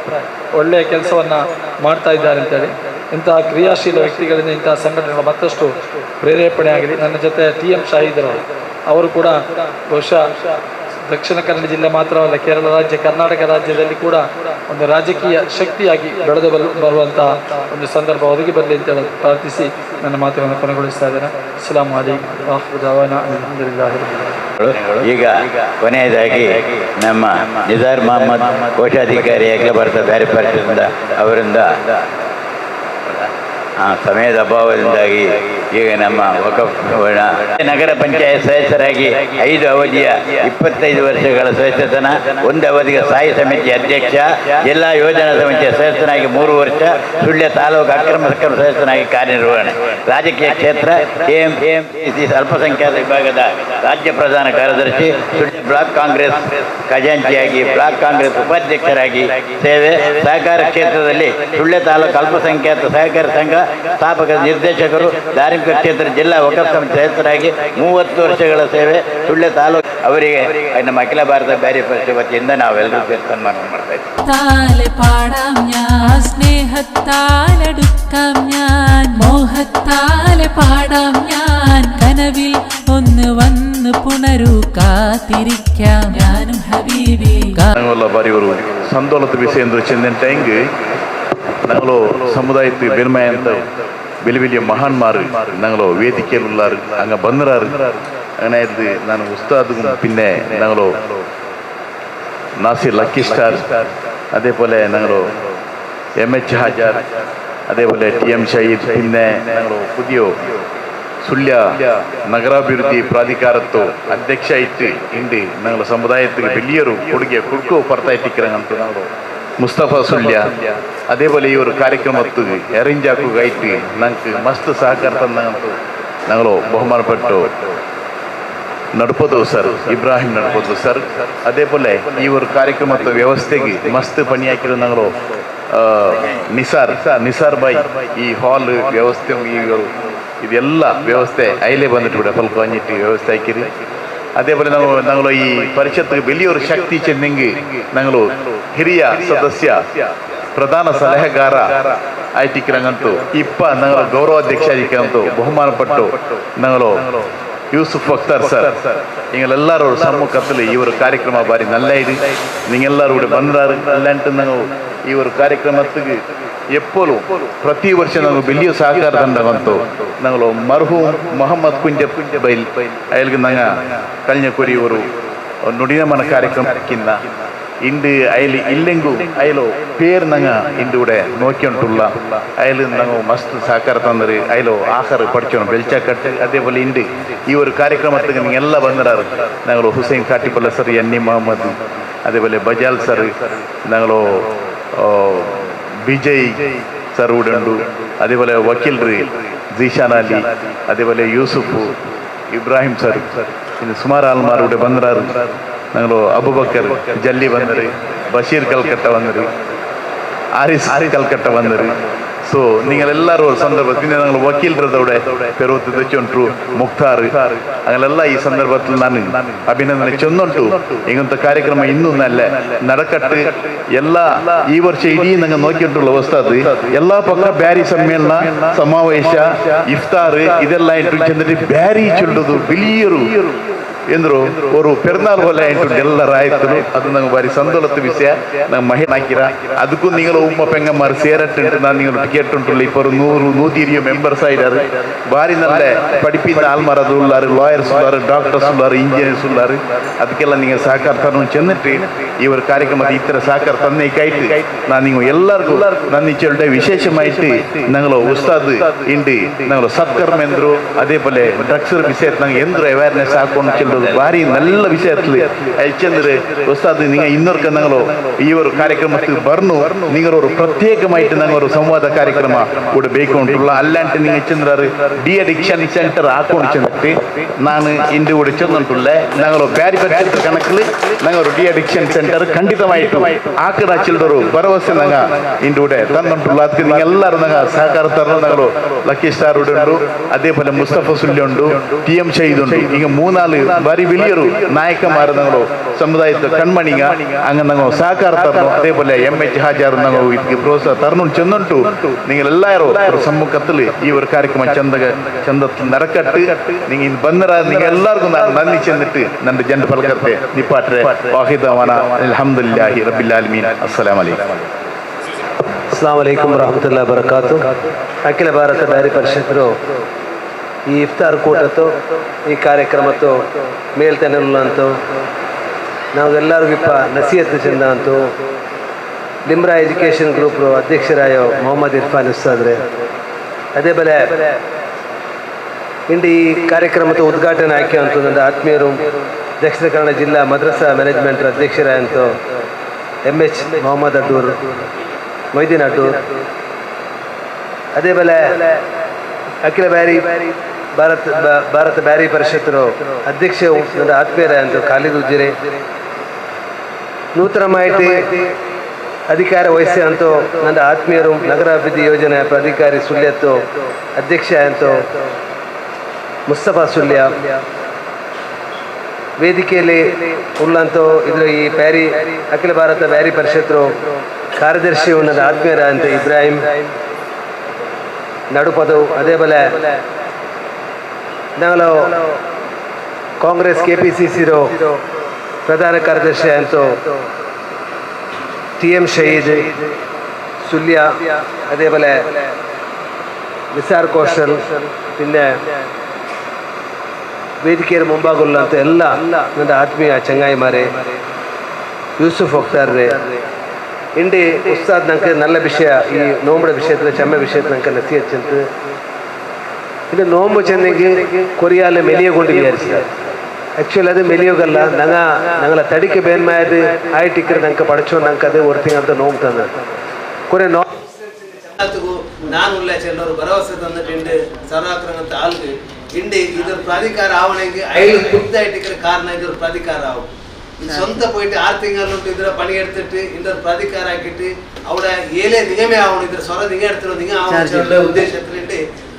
ಒಳ್ಳೆಯ ಕೆಲಸವನ್ನು ಮಾಡ್ತಾ ಇದ್ದಾರೆ ಅಂತೇಳಿ. ಇಂತಹ ಕ್ರಿಯಾಶೀಲ ವ್ಯಕ್ತಿಗಳಿಂದ ಇಂತಹ ಸಂಘಟನೆಗಳು ಮತ್ತಷ್ಟು ಪ್ರೇರೇಪಣೆ ಆಗಲಿ. ನನ್ನ ಜೊತೆ ಟಿ ಎಂ ಶಾಹಿದರವರು, ಅವರು ಕೂಡ ಬಹುಶಃ ದಕ್ಷಿಣ ಕನ್ನಡ ಜಿಲ್ಲೆ ಮಾತ್ರವಲ್ಲ, ಕೇರಳ ರಾಜ್ಯ, ಕರ್ನಾಟಕ ರಾಜ್ಯದಲ್ಲಿ ಕೂಡ ಒಂದು ರಾಜಕೀಯ ಶಕ್ತಿಯಾಗಿ ಬೆಳೆದು ಬರುವಂತಹ ಒಂದು ಸಂದರ್ಭ ಒದಗಿ ಬರಲಿ ಅಂತ ಹೇಳಿ ಪ್ರಾರ್ಥಿಸಿ ನನ್ನ ಮಾತುಗಳನ್ನು ಕೊನೆಗೊಳಿಸ್ತಾ ಇದ್ದೇನೆ. ಅಸ್ಸಲಾಮು ಅಲೈಕುಮ್. ವಾಖಿರು ದಾವಾನಾ ಅಲ್ಹಮ್ದುಲಿಲ್ಲಾಹಿ ರಬ್ಬಿಲ್ ಆಲಮೀನ್. ಈಗ ಕೊನೆಯದಾಗಿ ನಮ್ಮ ನಿಜಾರ್ ಮೊಹಮ್ಮದ್, ಕೋಶಾಧಿಕಾರಿ, ಅಖಿಲ ಭಾರತ ಬ್ಯಾರಿ ಪರಿಷತ್ತಿಂದ ಅವರಿಂದ ಸಮಯದ ಅಭಾವದಿಂದಾಗಿ ಈಗ ನಮ್ಮ ವಕಫ್ ನಗರ ಪಂಚಾಯತ್ ಸದಸ್ಯರಾಗಿ 5 ಅವಧಿಯ 25 ವರ್ಷಗಳ ಸದಸ್ಯತನ, ಒಂದು ಅವಧಿಗೆ ಸ್ಥಾಯಿ ಸಮಿತಿ ಅಧ್ಯಕ್ಷ, ಜಿಲ್ಲಾ ಯೋಜನಾ ಸಮಿತಿಯ ಸದಸ್ಯನಾಗಿ 3 ವರ್ಷ, ಸುಳ್ಯ ತಾಲೂಕು ಅಕ್ರಮ ಸಕ್ರಮ ಸದಸ್ಯನಾಗಿ ಕಾರ್ಯನಿರ್ವಹಣೆ. ರಾಜಕೀಯ ಕ್ಷೇತ್ರ ಕೆಎಂಸಿಸಿ ಅಲ್ಪಸಂಖ್ಯಾತ ವಿಭಾಗದ ರಾಜ್ಯ ಪ್ರಧಾನ ಕಾರ್ಯದರ್ಶಿ, ಸುಳ್ಯ ಬ್ಲಾಕ್ ಕಾಂಗ್ರೆಸ್ ಖಜಾಂಚಿಯಾಗಿ, ಬ್ಲಾಕ್ ಕಾಂಗ್ರೆಸ್ ಉಪಾಧ್ಯಕ್ಷರಾಗಿ ಸೇವೆ. ಸಹಕಾರ ಕ್ಷೇತ್ರದಲ್ಲಿ ಸುಳ್ಯ ತಾಲೂಕು ಅಲ್ಪಸಂಖ್ಯಾತ ಸಹಕಾರ ಸಂಘ ಸ್ಥಾಪಕ ನಿರ್ದೇಶಕರು, ಧಾರ್ಮಿಕ ಕ್ಷೇತ್ರ ಜಿಲ್ಲಾ ವಕಫ್ ಸಮಿತಿ ಸದಸ್ಯರಾಗಿ 30 ವರ್ಷಗಳ ಸೇವೆ. ಸುಳ್ಯ ತಾಲೂಕು ಅವರಿಗೆ ನಮ್ಮ ಅಖಿಲ ಭಾರತ ಬ್ಯಾರಿ ಪರಿಷತ್ ವತಿಯಿಂದ ನಾವೆಲ್ಲರೂ ಸೇರಿ ಸನ್ಮಾನ ಮಾಡ್ತಾ ಇದ್ದೀವಿ. താലെ പാടാം ഞാൻ, സ്നേഹത്താലടുക്കാം ഞാൻ, മോഹത്താലെ പാടാം ഞാൻ, കനവിൽ ഒന്ന് വന്ന് പുണരൂ, കാത്തിരിക്കാം ഞാനും ഹബീബി. நாங்கள் ಬಾರಿ ஒரு சந்தோலத்து ವಿಷಯ ಚೆಂದಿನ ಟೈಂಗ್ ഞങ്ങളോ സമുദായത്ത് പെരുമയന്ത വലിയ വലിയ മഹാന്മാർ ഞങ്ങളോ വേദിക്കലുള്ളാറ് അങ്ങ് ബന്നറാറ്. അങ്ങനെ ഇത് ഞാൻ ഉസ്താദും പിന്നെ ഞങ്ങളോ നാസിർ ലക്കി സ്റ്റാർ, അതേപോലെ ഞങ്ങളോ എം എച്ച് ഹാജാർ, അതേപോലെ ടി എം ഷഹീദ്, പിന്നെ ഞങ്ങൾ പുതിയ സുಳ್യ നഗരാഭിവൃദ്ധി ಪ್ರಾಧಿಕಾರತ್ತು ಅಧ್ಯಕ್ಷ ಇಟ್ಟು ಇಂದು ഞങ്ങൾ സമുദായത്തിന് വലിയൊരു ಕೊಡುಗೆ ಕೊಡುಕು ಪರ್ತಾಯಿಟ್ಟಿಕ್ಕಿರಂಗಂತ ഞങ്ങൾ മുസ്തഫ സുಳ್യ. അതേപോലെ ഈ ഒരു ಕಾರ್ಯಕ್ರಮತ್ತು ಅರೇಂಜ್ ആക്കുകയായിട്ട് ഞങ്ങൾക്ക് മസ്ത് സഹಕಾರ തന്നങ്ങಂತು ഞങ്ങൾ ബഹുമാനപ്പെട്ടു ನಡ್ಪದು ಸರ್, ಇಬ್ರಾಹಿಂ ನಡ್ಪದು ಸರ್. അതേപോലെ ಈ ഒരു ಕಾರ್ಯಕ್ರಮದ ವ್ಯವಸ್ಥೆಗೆ ಮಸ್ತ್ ಪಣಿ ಹಾಕಿರೋ ഞങ്ങൾ ನಿಸಾರ್ ನಿಸಾರ್ ಬಾಯ್. ಈ ಹಾಲ್ ವ್ಯವಸ್ಥೆ, ಈ ಇದೆಲ್ಲ ವ್ಯವಸ್ಥೆ ಐಲೆ ಬಂದಿಟ್ಟು ಬಿಡ ಫಲ್ಕ ಅಂಜಿಟ್ಟು ವ್ಯವಸ್ಥೆ ಹಾಕಿರಿ. അതേപോലെ ನಾವು ഞങ്ങൾ ಈ ಪರಿಷತ್ಗೆ വലിയൊരു ಶಕ್ತಿ ಚೆನ್ನಿಂಗ್ ഞങ്ങൾ ಹಿರಿಯ ಸದಸ್ಯ, ಪ್ರಧಾನ ಸಲಹೆಗಾರ ಆಯ್ತಿಕ್ಕಿರಂಗಂತೂ ಇಪ್ಪ ഞങ്ങൾ ಗೌರವಾಧ್ಯಕ್ಷ ಆಗಿಕ್ಕಂತೂ ಬಹುಮಾನಪಟ್ಟು ഞങ്ങൾ ಯೂಸುಫ್ ಅಖ್ತರ್ ಸರ್. നിങ്ങളെല്ലാവരും ಸಮ್ಮುಖದಲ್ಲಿ ಈ ഒരു ಕಾರ್ಯಕ್ರಮ ಭಾರಿ നല്ല ಇದು. ನೀವೆಲ್ಲರೂ ಕೂಡ ಬಂದಾರು ಅಲ್ಲಾಂಟು ನಾವು ಈ ഒരു ಕಾರ್ಯಕ್ರಮಕ್ಕೆ ಎಪ್ಪೋಲು ಪ್ರತಿ ವರ್ಷ ನಾವು ಬೆಲ್ಲಿಯ ಸಹಕಾರ ತಂಡಗಂತು ഞങ്ങൾ ಮರ್ಹೂಮ್ ಮೊಹಮ್ಮದ್ ಕುಂಜ ಬೈಲ್ ಅಯಲ್ಗೆ ನಂಗ ಕಲ್ഞ്ഞ ಕೊರಿ ഒരു ನುಡಿನಮನ ಕಾರ್ಯಕ್ರಮಕ್ಕಿಂತ ಇಂದು ಅಯಲ್ ಇಲ್ಲೆಂಗು ಅಯಲು പേര് ನಂಗ ಇಂದು ഇവിടെ നോക്കിയിട്ടുള്ള അയൽ ನಂಗೆ ಮಸ್ತ್ ಸಹಕಾರ ತಂದರೆ ಅಯಲು ಆಹಾರ ಪಡಿಚೋಣ ಬೆಲ್ಚಾಕಟ್ಟು. അതേപോലെ ಇಂದು ಈ ഒരു ಕಾರ್ಯಕ್ರಮಕ್ಕೆ ನೀವೆಲ್ಲ ಬಂದಿರಾರು ഞങ്ങൾ ಹುಸೈನ್ ಕಾಟಿಪಲ್ಲ ಸರ್, ಎನ್ ಇ ಮೊಹಮ್ಮದ್, അതേപോലെ ബജാൽ സർ, ഞങ്ങൾ വിജയ് സർ ഇവിടെ ഉണ്ട്. അതേപോലെ വക്കീൽ ജീഷാൻ അലി, അതേപോലെ യൂസുഫ് ഇബ്രാഹിം സർ, പിന്നെ സുമാർ ആൾമാർ ഇവിടെ ಬಂದಿರಾರು. ഞങ്ങൾ അബുബക്കർ ജല്ലി ಬಂದರು, ബഷീർ കൽക്കട്ട ಬಂದರು, ആരിസ് കൽക്കട്ട ಬಂದರು. ಸೊ ನೀಗಳೆಲ್ಲರೂ ಸಂದರ್ಭ ഞങ്ങൾ ವಕೀಲರದവിടെ ಪೆರುವತ್ತು ದಚ್ಚುಂಟು ಮುಕ್ತಾರ್ അങ്ങനെಲ್ಲ ಈ ಸಂದರ್ಭದಲ್ಲಿ ನಾನು ಅಭಿನಂದನೆ ಚೆಂದುಂಟು. ಇಂಥ ಕಾರ್ಯಕ್ರಮ ಇನ್ನೂ ನಲ್ಲ ನಡಕಟ್ಟು ಎಲ್ಲ ಈ ವರ್ಷ ಇಡೀ ನಂಗೆ ನೋಕಿಂಟುള്ള ವಸ್ತಾದು ಎಲ್ಲ ಪಕ್ಕ ಬ್ಯಾರಿ ಸಮ್ಮೇಳನ, ಸಮಾವೇಶ, ಇಫ್ತಾರ್ ಇದೆಲ್ಲ ಇಂಟು ಚೆಂದಿಟ್ಟು ಬ್ಯಾರಿ ಚುಂಡುದು ಬಿಲಿಯರು ಎಂದ್ರು ஒரு பெருநாள் போல ಎಲ್ಲರ ಆಯ್ತು. ಅದು ನಂಗೆ ಭಾರಿ ಸಂದೋಲದ ವಿಷಯ. ನಂಗೆ ಮಹಿಳೆ ಹಾಕಿರ ಅದಕ್ಕೂ ನೀವು ಉಮ್ಮ ಪೆಂಗಮ್ಮಾರು ಸೇರಟ್ಟು ನಾನು ನೀವು ಟಿಕೆಟ್ ಉಂಟುಲ್ಲ. ಇಪ್ಪರು 100 120 ಮೆಂಬರ್ಸ್ ಆಯಿದ್ದಾರೆ. ಭಾರಿ ನಲ್ಲ படிப்பிந்த ಆಲ್ಮಾರ್ ಅದು ಉಳ್ಳಾರು, ಲಾಯರ್ಸ್ ಉಳ್ಳಾರು, ಡಾಕ್ಟರ್ಸ್ ಉಳ್ಳಾರು, ಇಂಜಿನಿಯರ್ಸ್ ಉಳ್ಳಾರು. ಅದಕ್ಕೆಲ್ಲ ನೀವು ಸಹಕಾರ ತನ್ನು ಚೆಂದಿಟ್ಟು ಈ ஒரு ಕಾರ್ಯಕ್ರಮದ ಈ ಥರ ಸಹಕಾರ ತಂದೆ ಕಾಯ್ತು ನಾನು ನೀವು ಎಲ್ಲರಿಗೂ ನನ್ನ ಇಚ್ಛೆ. ವಿಶೇಷಮಾയിട്ട് ഞങ്ങൾ ಉಸ್ತಾದ್ ಇಂಡಿ ഞങ്ങൾ ಸತ್ಕರ್ಮ ಎಂದ್ರು, അതേപോലെ ಡ್ರಗ್ಸ್ ವಿಷಯ ನಂಗೆ ಎಂದ್ರು ಅವೇರ್ನೆಸ್ ಹಾಕೊಂಡು ಚೆಲ್ಲೋದು ಭಾರಿ നല്ല ವಿಷಯത്തിൽ അയച്ചെಂದ್ರೆ ഉസ്താദ് നിങ്ങൾ ಇನ್ನೊರ್ಕ ഞങ്ങൾ ಈ ഒരു ಕಾರ್ಯಕ್ರಮಕ್ಕೆ ಬರ್ನು നിങ്ങൾ ഒരു പ്രത്യേകമായിട്ട് ഞങ്ങൾ ഒരു ಸಂವಾದ ಕಾರ್ಯಕ್ರಮ ಕೂಡ ಬೇಕು ಉಂಟುಲ್ಲ. ಅಲ್ಲಾಂಟು നിങ്ങൾ ചെന്നാറ് ಡಿ ಅಡಿಕ್ಷನ್ ಸೆಂಟರ್ ಹಾಕೊಂಡು ಚೆಂದಿಟ್ಟು ನಾನು ಇಂದು ಕೂಡ ಚೆಂದುಂಟುಲ್ಲ. ഞങ്ങൾ ಬ್ಯಾರಿ ಪರಿಷತ್ ಕಣಕ್ಕಲ್ಲಿ ഞങ്ങൾ ഒരു ಡಿ ಅಡಿಕ್ಷನ್ ಸೆಂಟರ್ ಖಂಡಿತമായിട്ടും ಆಕಡ ಚಿಲ್ಡರು ಭರವಸೆ ನಂಗ ಇಂದು ಕೂಡ ತಂದುಂಟುಲ್ಲ. ಅದಕ್ಕೆ നിങ്ങൾ ಎಲ್ಲರೂ ನಂಗ ಸಹಕಾರ ತರಲು ഞങ്ങൾ ಲಕ್ಕಿ ಸ್ಟಾರ್ ಉಂಟು, അതേപോലെ മുസ്തഫ സുല്യ ഉണ്ട്, ടി എം ഷഹീദ് ഉണ്ട്. ಈಗ മൂന്നാല് ಭಾರಿ വലിയൊരു നായകന്മാർ ഞങ്ങൾ സമുദായത്തെ കൺമണിಗ അങ്ങ് ഞങ്ങൾ സഹಕಾರ തരണം. അതേപോലെ എം എച്ച് ഹാജാർ ഞങ്ങൾ ಇದಕ್ಕೆ ಪ್ರೋತ್ಸಾಹ ತರನು ಚೆಂದುಂಟು. ನೀವೆಲ್ಲರೂ ഒരു ಸಮ್ಮುಖത്തിൽ ಈ ഒരു ಕಾರ್ಯಕ್ರಮ ಚಂದ ಚಂದ നടക്കട്ട്. നിങ്ങൾ ഇന്ന് ಬಂದರ നിങ്ങൾ എല്ലാവർക്കും ನಾನು നന്ദി ചെന്നിട്ട് ನನ್ನ ജന ഫലക്കത്തെ നിപ്പാട്ടെ. വാഹിദവാന അൽഹംദുലില്ലാഹി റബ്ബിൽ ആലമീൻ. അസ്സലാമു അലൈക്കും. ಅಸ್ಸಲಾಂ ವಲೈಕುಮ್ ವರಹಮತುಲ್ಲಾಹಿ ವಬರಕಾತು. ಅಖಿಲ ಭಾರತ ಬ್ಯಾರಿ ಪರಿಷತ್ತರು ಈ ಇಫ್ತಾರ್ ಕೂಟತ್ತು ಈ ಕಾರ್ಯಕ್ರಮತ್ತು ಮೇಲ್ತನೆಲ್ಲಂತು ನಾವೆಲ್ಲರಿಗೂ ಇಪ್ಪ ನಸೀಹತ್ತು ಚೆಂದ ಅಂತು ಲಿಮ್ರಾ ಎಜುಕೇಷನ್ ಗ್ರೂಪ್ ಅಧ್ಯಕ್ಷರಾಯೋ ಮೊಹಮ್ಮದ್ ಇರ್ಫಾನ್ ಉಸ್ತಾದ್ರೆ. ಅದೇ ಬೆಲೆ ಇಂದು ಈ ಕಾರ್ಯಕ್ರಮದ ಉದ್ಘಾಟನೆ ಆಯ್ಕೆ ಅಂತ ನನ್ನ ಆತ್ಮೀಯರು ದಕ್ಷಿಣ ಕನ್ನಡ ಜಿಲ್ಲಾ ಮದ್ರಸಾ ಮ್ಯಾನೇಜ್ಮೆಂಟ್ ಅಧ್ಯಕ್ಷರಾಯಂತು ಎಂ ಎಚ್ ಮೊಹಮ್ಮದ್ ಅಡ್ಡೂರ್, ಮೊಯ್ದೀನ್ ಅಡ್ಡೂರ್. ಅದೇ ಬೆಲೆ ಅಖಿಲ ಬ್ಯಾರಿ ಭಾರತ ಭಾರತ ಬ್ಯಾರಿ ಪರಿಷತ್ತರು ಅಧ್ಯಕ್ಷ ನನ್ನ ಆತ್ಮೀಯರಾಯಂತು ಖಾಲಿದ್ ಉಜ್ಜಿರೆ. ನೂತನ ಮಾಹಿತಿ ಅಧಿಕಾರ ವಹಿಸಿ ಅಂತೂ ನನ್ನ ಆತ್ಮೀಯರು ನಗರಾಭಿವೃದ್ಧಿ ಯೋಜನೆ ಪ್ರಾಧಿಕಾರಿ ಸುಳ್ಯತ್ತು ಅಧ್ಯಕ್ಷ ಅಂತೂ ಮುಸ್ತಫಾ ಸುಳ್ಯ. ವೇದಿಕೆಯಲ್ಲಿ ಉಳ್ಳಂತೂ ಇದ್ರ ಈ ಬ್ಯಾರಿ ಅಖಿಲ ಭಾರತ ಬ್ಯಾರಿ ಪರಿಷತ್ತರು ಕಾರ್ಯದರ್ಶಿ ನನ್ನ ಆತ್ಮೀಯರಾದಂಥ ಇಬ್ರಾಹಿಂ ನಡುಪದವು. ಅದೇ ಬಲೆ ನಾವು Congress K P C zero ಪ್ರಧಾನ ಕಾರ್ಯದರ್ಶಿ ಅಂತೂ ಟಿ ಎಂ ಶಹೀದ್ ಸುಲ್ಯ, അതേപോലെ ನಿಸಾರ್ ಕೋಶಲ್, പിന്നെ ವೇದಿಕೆಯ ಮುಂಭಾಗವುಳ್ಳಂಥ ಎಲ್ಲ ನನ್ನ ಆತ್ಮೀಯ ಚಂಗಾಯಿಮಾರೆ, ಯೂಸುಫ್ ಅಖ್ತಾರ್ರೆ, ಇಂಡಿ ಉಸ್ತಾದ್ ನಂಗೆ நல்ல ವಿಷಯ ಈ ನೋಂಬುಡ ವಿಷಯത്തിൽ ಚೆಮ್ಮೆ ವಿಷಯത്തിൽ ನಂಗೆ ನಸಿಯಚ್ಚಂತು. ಇದು ನೋಂಬು ಚೆನ್ನಿಗೆ ಕೊರಿಯಾಲೆ ಮೆಲಿಯಗೊಂಡು ವಿಚಾರಿಸಿದ. ಆ್ಯಕ್ಚುಲಿ ಅದು ಮೆಲಿಯೋಗಲ್ಲ, ನಂಗ ನಂಗಲ ತಡಿಕೆ ಬೇನ್ಮಾಯದು ಆಯ್ಟಿಕ್ಕರೆ ನಂಗೆ ಪಡಚೋ ನಂಗೆ ಅದು ಒರ್ತಿಂಗಂತ ನೋಂಬು ತಂದ ಕೊರೆ ನೋ ನಾನು ಉಲ್ಲ ಚೆಲ್ಲೋರು ಭರವಸೆ ತಂದಿಟ್ಟು ಸರ್ವಾಕ್ರಂಗಂತ ಆಲ್ಗೆ ಇಂಡಿ ಇದರ ಪ್ರಾಧಿಕಾರ ಆವಣೆಗೆ ಐದು ಖುದ್ದಾಯ್ಟಿಕ್ಕರೆ ಕಾರಣ ಇದರ ಪ್ರಾಧಿಕಾರ ಆವು. ಸ್ವಂತ போயிட்டு 6 ತಿಂಗಳು ಇದ್ರ ಪಣಿ எடுத்துட்டு இந்த ಪ್ರಾಧಿಕಾರ ಹಾಕಿಟ್ಟು ಅವಡ ಏಲೇ ನಿಗಮೆ ಆವಣ ಇದ್ರ ಸ್ವರ ನಿಗ எடுத்துರು ನಿಗ ಆವಣ ಉದ್ದೇಶത്തിലിട്ട്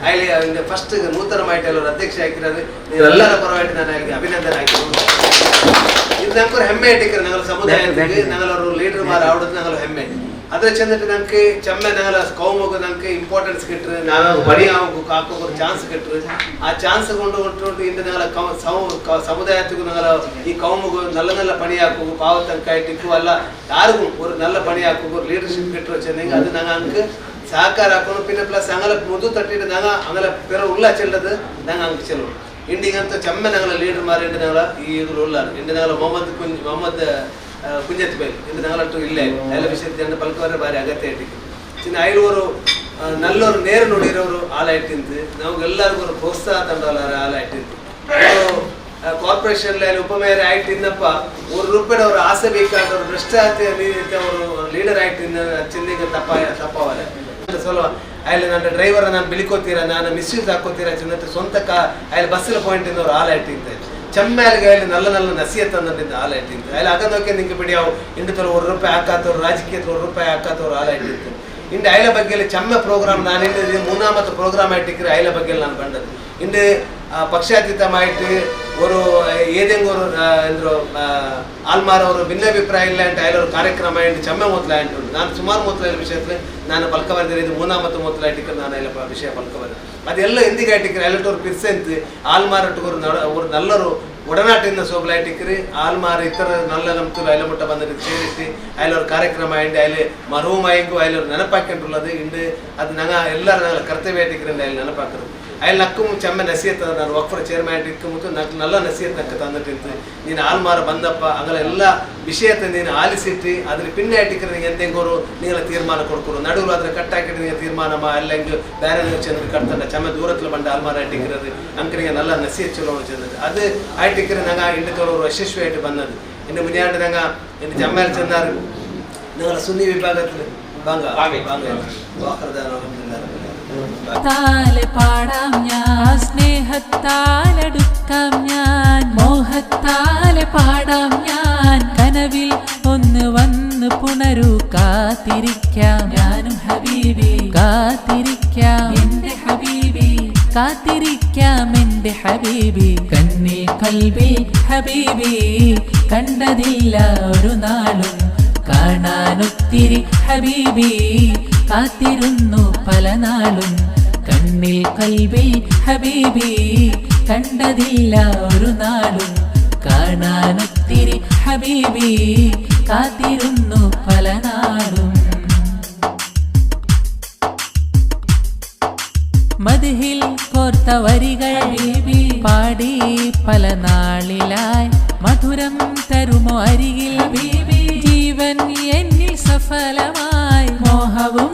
ಅಲ್ಲಿ ಫಸ್ಟ್ ನೂತನಮಾയിട്ട് ಎಲ್ಲರೂ ಅಧ್ಯಕ್ಷ ಹಾಕಿರೋದು ಎಲ್ಲರ ಪರವಾಗಿ ನಾನು ಅಲ್ಲಿ ಅಭಿನಂದನೆ ಹಾಕಿರೋದು. ಇದು ನಂಗೆ ಹೆಮ್ಮೆ ಇಟ್ಟಿಕ್ರೆ ನಂಗಳ ಸಮುದಾಯಕ್ಕೆ ನಂಗಳವರು ಲೀಡರ್ ಮಾರ ಆವಡೋದು ನಂಗಳ ಹೆಮ್ಮೆ. ಅದ್ರ ಚಂದಟ್ಟು ನಂಗೆ ಚಮ್ಮೆ ನಂಗಳ ಕೌಮಗು ನಂಗೆ ಇಂಪಾರ್ಟೆನ್ಸ್ ಕಿಟ್ರು ನಾನು ಬಡಿ ಆವಗು ಕಾಕೋಗು ಚಾನ್ಸ್ ಕಿಟ್ರು. ಆ ಚಾನ್ಸ್ ಕೊಂಡು ಉಂಟು ಇಂದ ನಂಗಳ ಸಮುದಾಯತ್ತಿಗೂ ನಂಗಳ ಈ ಕೌಮಗು ನಲ್ಲ ನಲ್ಲ ಪಣಿ ಹಾಕೋಗು ಪಾವತಂಕ ಇಟ್ಟಿಕ್ಕು ಅಲ್ಲ ಯಾರಿಗೂ ஒரு நல்ல பணி ಹಾಕೋಗು ಲೀಡರ್ಶಿಪ್ ಕಿಟ್ರು ಚೆನ್ನಂಗೆ ಅದು ನಂಗೆ ಅಂಕ ಸಹಕಾರ ಹಾಕೊಂಡು ಪಿನ್ನ ಪ್ಲಸ್ ಅಂಗಲ ಮುದು ತಟ್ಟಿಟ್ಟು ನಂಗೆ ಅಂಗಲ ಪೆರ ಉಲ್ಲ ಚೆಲ್ಲದು ನಂಗೆ ಅಂಕ ಚೆಲ್ಲು. ಇಂಡಿಗಂತ ಚಮ್ಮೆ ನಂಗಳ ಲೀಡರ್ ಮಾರಿ ಇಂಡಿ ನಂಗಳ ಈ ಇದು ಉಲ್ಲಾರು ಇಂಡಿ ನಂಗಳ ಮೊಹಮ್ಮದ್ ಕುಂಜತ್ ಬೈಲ್ ಇಂದು ನಂಗಳಟ್ಟು ಇಲ್ಲೇ ಎಲ್ಲ ವಿಷಯದ ಪಲ್ಕವರೆ ಭಾರಿ ಅಗತ್ಯ ಇಟ್ಟಿಗೆ. ಚಿನ್ನ ಐಲೂರು ನಲ್ಲೋರು ನೇರು ನುಡಿರೋರು ಆಲ ಇಟ್ಟಿಂದು ನಮಗೆಲ್ಲರಿಗೂ ಒಂದು ಪ್ರೋತ್ಸಾಹ ತಂಡವಲ್ಲಾರ ಆಲ ಇಟ್ಟಿಂದು. ಕಾರ್ಪೊರೇಷನ್ ಅಲ್ಲಿ ಉಪಮೇಯರ್ ಆಯ್ತಿಂದಪ್ಪ 1 ರೂಪಾಯಿ ಅವರು ಆಸೆ ಬೇಕಾದವರು ಭ್ರಷ್ಟಾಚಾರ ಅವರು ಲೀಡರ್ ಆಯ್ತಿಂದ ಚಿಂದಿಗೆ ತಪ್ಪವಲ್ಲ ಸ್ವಲ್ಪ ಅಲ್ಲಿ ನನ್ನ ಡ್ರೈವರ್ ನಾನು ಬಿಳಿಕೋತೀರ ನಾನು ಮಿಸ್ಯೂಸ್ ಹಾಕೋತೀರ ಚಿನ್ನತ್ತೆ ಸ್ವಂತ ಅಲ್ಲಿ ಬಸ್ಸಿನ ಪಾಯಿಂಟ್ ಅವರು ಆಲ ಇಟ್ಟಿದ್ದೆ. ಚಮ್ಮೇಲಿಗೆ ಅಲ್ಲಿ ನಲ್ಲ ನಲ್ಲ ನಸಿಯ ತಂದಿದ್ದ ಆಲ ಇಟ್ಟಿದ್ದು. ಅಲ್ಲಿ ಅಗದೋಕೆ ನಿಂಗೆ ಬಿಡಿ ಅವು ಇಂಡು ತೋರು 1 ರೂಪಾಯಿ ಹಾಕಾತವ್ರು ರಾಜಕೀಯ 1 ರೂಪಾಯಿ ಹಾಕಾತವ್ರು ಆಲ ಇಟ್ಟಿದ್ದು. ಇಂಡು ಐಲ ಬಗ್ಗೆ ಚಮ್ಮೆ ಪ್ರೋಗ್ರಾಮ್ ನಾನು ಇಂಡು ಮೂನಾಮತ್ತು ಪ್ರೋಗ್ರಾಮ್ ಇಟ್ಟಿಕ್ರೆ ಐಲ ಬಗ್ಗೆ ನಾನು ಬಂದದ್ದು. ಇಂಡು ಪಕ್ಷಾತೀತ ಮಾಹಿತಿ ஒரு ಏದೆಂಗ್ ஒரு ಎಂದ್ರು ಆಲ್ಮಾರ್ ಅವರು ಭಿನ್ನಾಭಿಪ್ರಾಯ ಇಲ್ಲ ಅಂತ ಐಲವರು ಕಾರ್ಯಕ್ರಮ ಇಂಡು ಚಮ್ಮೆ ಮೊತ್ತಲ ಅಂಟು ನಾನು ಸುಮಾರು ಮೊತ್ತಲ ವಿಷಯದಲ್ಲಿ ನಾನು ಪಲ್ಕ ಬರ್ದಿರ. ಇದು ಮೂನಾಮತ್ತು ಮೊತ್ತಲ ಇಟ್ಟಿಕ್ರೆ ನಾನು ಎಲ್ಲ ವಿಷಯ ಪಲ್ಕ ಬರ್ದೆ ಅದೆಲ್ಲ ಎಂದಿಗೆ ಇಟ್ಟಿಕ್ರೆ ಐಲಟೋರು ಪಿರ್ಸೆಂತ್ ಆಲ್ಮಾರಟ್ಟುಗರು ஒரு ನಲ್ಲರು ಒಡನಾಟಿಂದ ಸೋಬ್ಲಾಯ್ಟಿಕ್ರಿ ಆಲ್ಮಾರ್ ಇತರ ನಲ್ಲ ನಮ್ತುಲು ಐಲ ಮುಟ್ಟ ಬಂದಿದ್ದು ಸೇರಿಸಿ ಐಲವ್ರ ಕಾರ್ಯಕ್ರಮ ಇಂಡು ಐಲೆ ಮರೂಮಾಯಿಂಗು ಐಲವ್ರು ನೆನಪಾಕೊಂಡಿರುള്ളത് ಇಂಡು ಅದು ನಂಗ ಎಲ್ಲರ ನಂಗೆ ಕರ್ತವ್ಯ ಇಟ್ಟಿಕ್ರಿ ಐಲಿ ನೆನಪಾಕರು. ಐಲ್ ನಕ್ಕು ಚಮ್ಮೆ ನಸಿಯತ್ತ ನಾನು ವಕ್ಫರ್ ಚೇರ್ಮನ್ ಇಕ್ಕ ಮತ್ತು ನಕ್ ನಲ್ಲ ನಸಿಯತ್ ನಕ್ಕ ತಂದಿಟ್ಟಿತ್ತು. ನೀನು ಆಲ್ಮಾರ ಬಂದಪ್ಪ ಅಂಗಲ ಎಲ್ಲ ವಿಷಯത്തെ ನೀನು ಆಲಿಸಿಟ್ಟು ಅದ್ರ ಪಿನ್ನೆ ಇಟ್ಟಿಕ್ರೆ ನಿಂಗೆ ಎಂತೆಂಗೋರು ನೀವೆಲ್ಲ ತೀರ್ಮಾನ ಕೊಡ್ಕೊರು ನಡುವು ಅದ್ರ ಕಟ್ಟಾಕಿಟ್ಟು ನಿಂಗೆ ತೀರ್ಮಾನ ಮಾ ಅಲ್ಲ ಹಿಂಗೆ ಬೇರೆ ಚಂದ್ರ ಕಟ್ತಂಡ ಚಮ್ಮೆ ದೂರத்துல ಬಂಡ ಆಲ್ಮಾರ ಇಟ್ಟಿಕ್ಕಿರೋದು ಅಂಕನಿಗೆ നല്ല ನಸಿಯತ್ ಚಲೋ ಚಂದ್ರ ಅದು ಆಯ್ಟಿಕ್ರೆ ನಂಗೆ ಇಂಡು ತೋರು ಯಶಸ್ವಿ ಆയിട്ട് ಬಂದದ್ದು. ಇನ್ನು ಮುನಿಯಾണ്ട് ನಂಗೆ ಇನ್ನು ಚಮ್ಮೇಲೆ ಚಂದಾರು ഞങ്ങളെ സുന്നി വിഭാഗത്തിൽ ബാങ്ക ബാങ്ക വാക്കർദാനോ താലെ പാടാം ഞാൻ സ്നേഹത്താലടുക്കാം ഞാൻ മോഹത്താലെ പാടാം ഞാൻ കനവിൽ ഒന്ന് വന്ന് പുണരു കാത്തിരിക്കാം ഞാനും ഹബീബി കാത്തിരിക്കാം എന്റെ ഹബീബി കാത്തിരിക്കാം എന്റെ ഹബീബി കണ്ണിൽ കൽബിൽ ഹബീബി കണ്ടതില്ല ഒരു നാളും കാണാനൊത്തിരി ഹബീബി കാത്തിരുന്നു പല നാളും കണ്ണിൽ കൽബിൽ ഹബീബി കണ്ടതില്ല ഒരു നാളും കാണാനൊത്തിരി ഹബീബി കാത്തിരുന്നു പല നാളും. മദ്ഹിൽ കോർത്ത വരികൾ പാടി പല നാളിലായി മധുരം തരുമോ അരികിൽ ജീവൻ എന്നിൽ സഫലമായി മോഹവും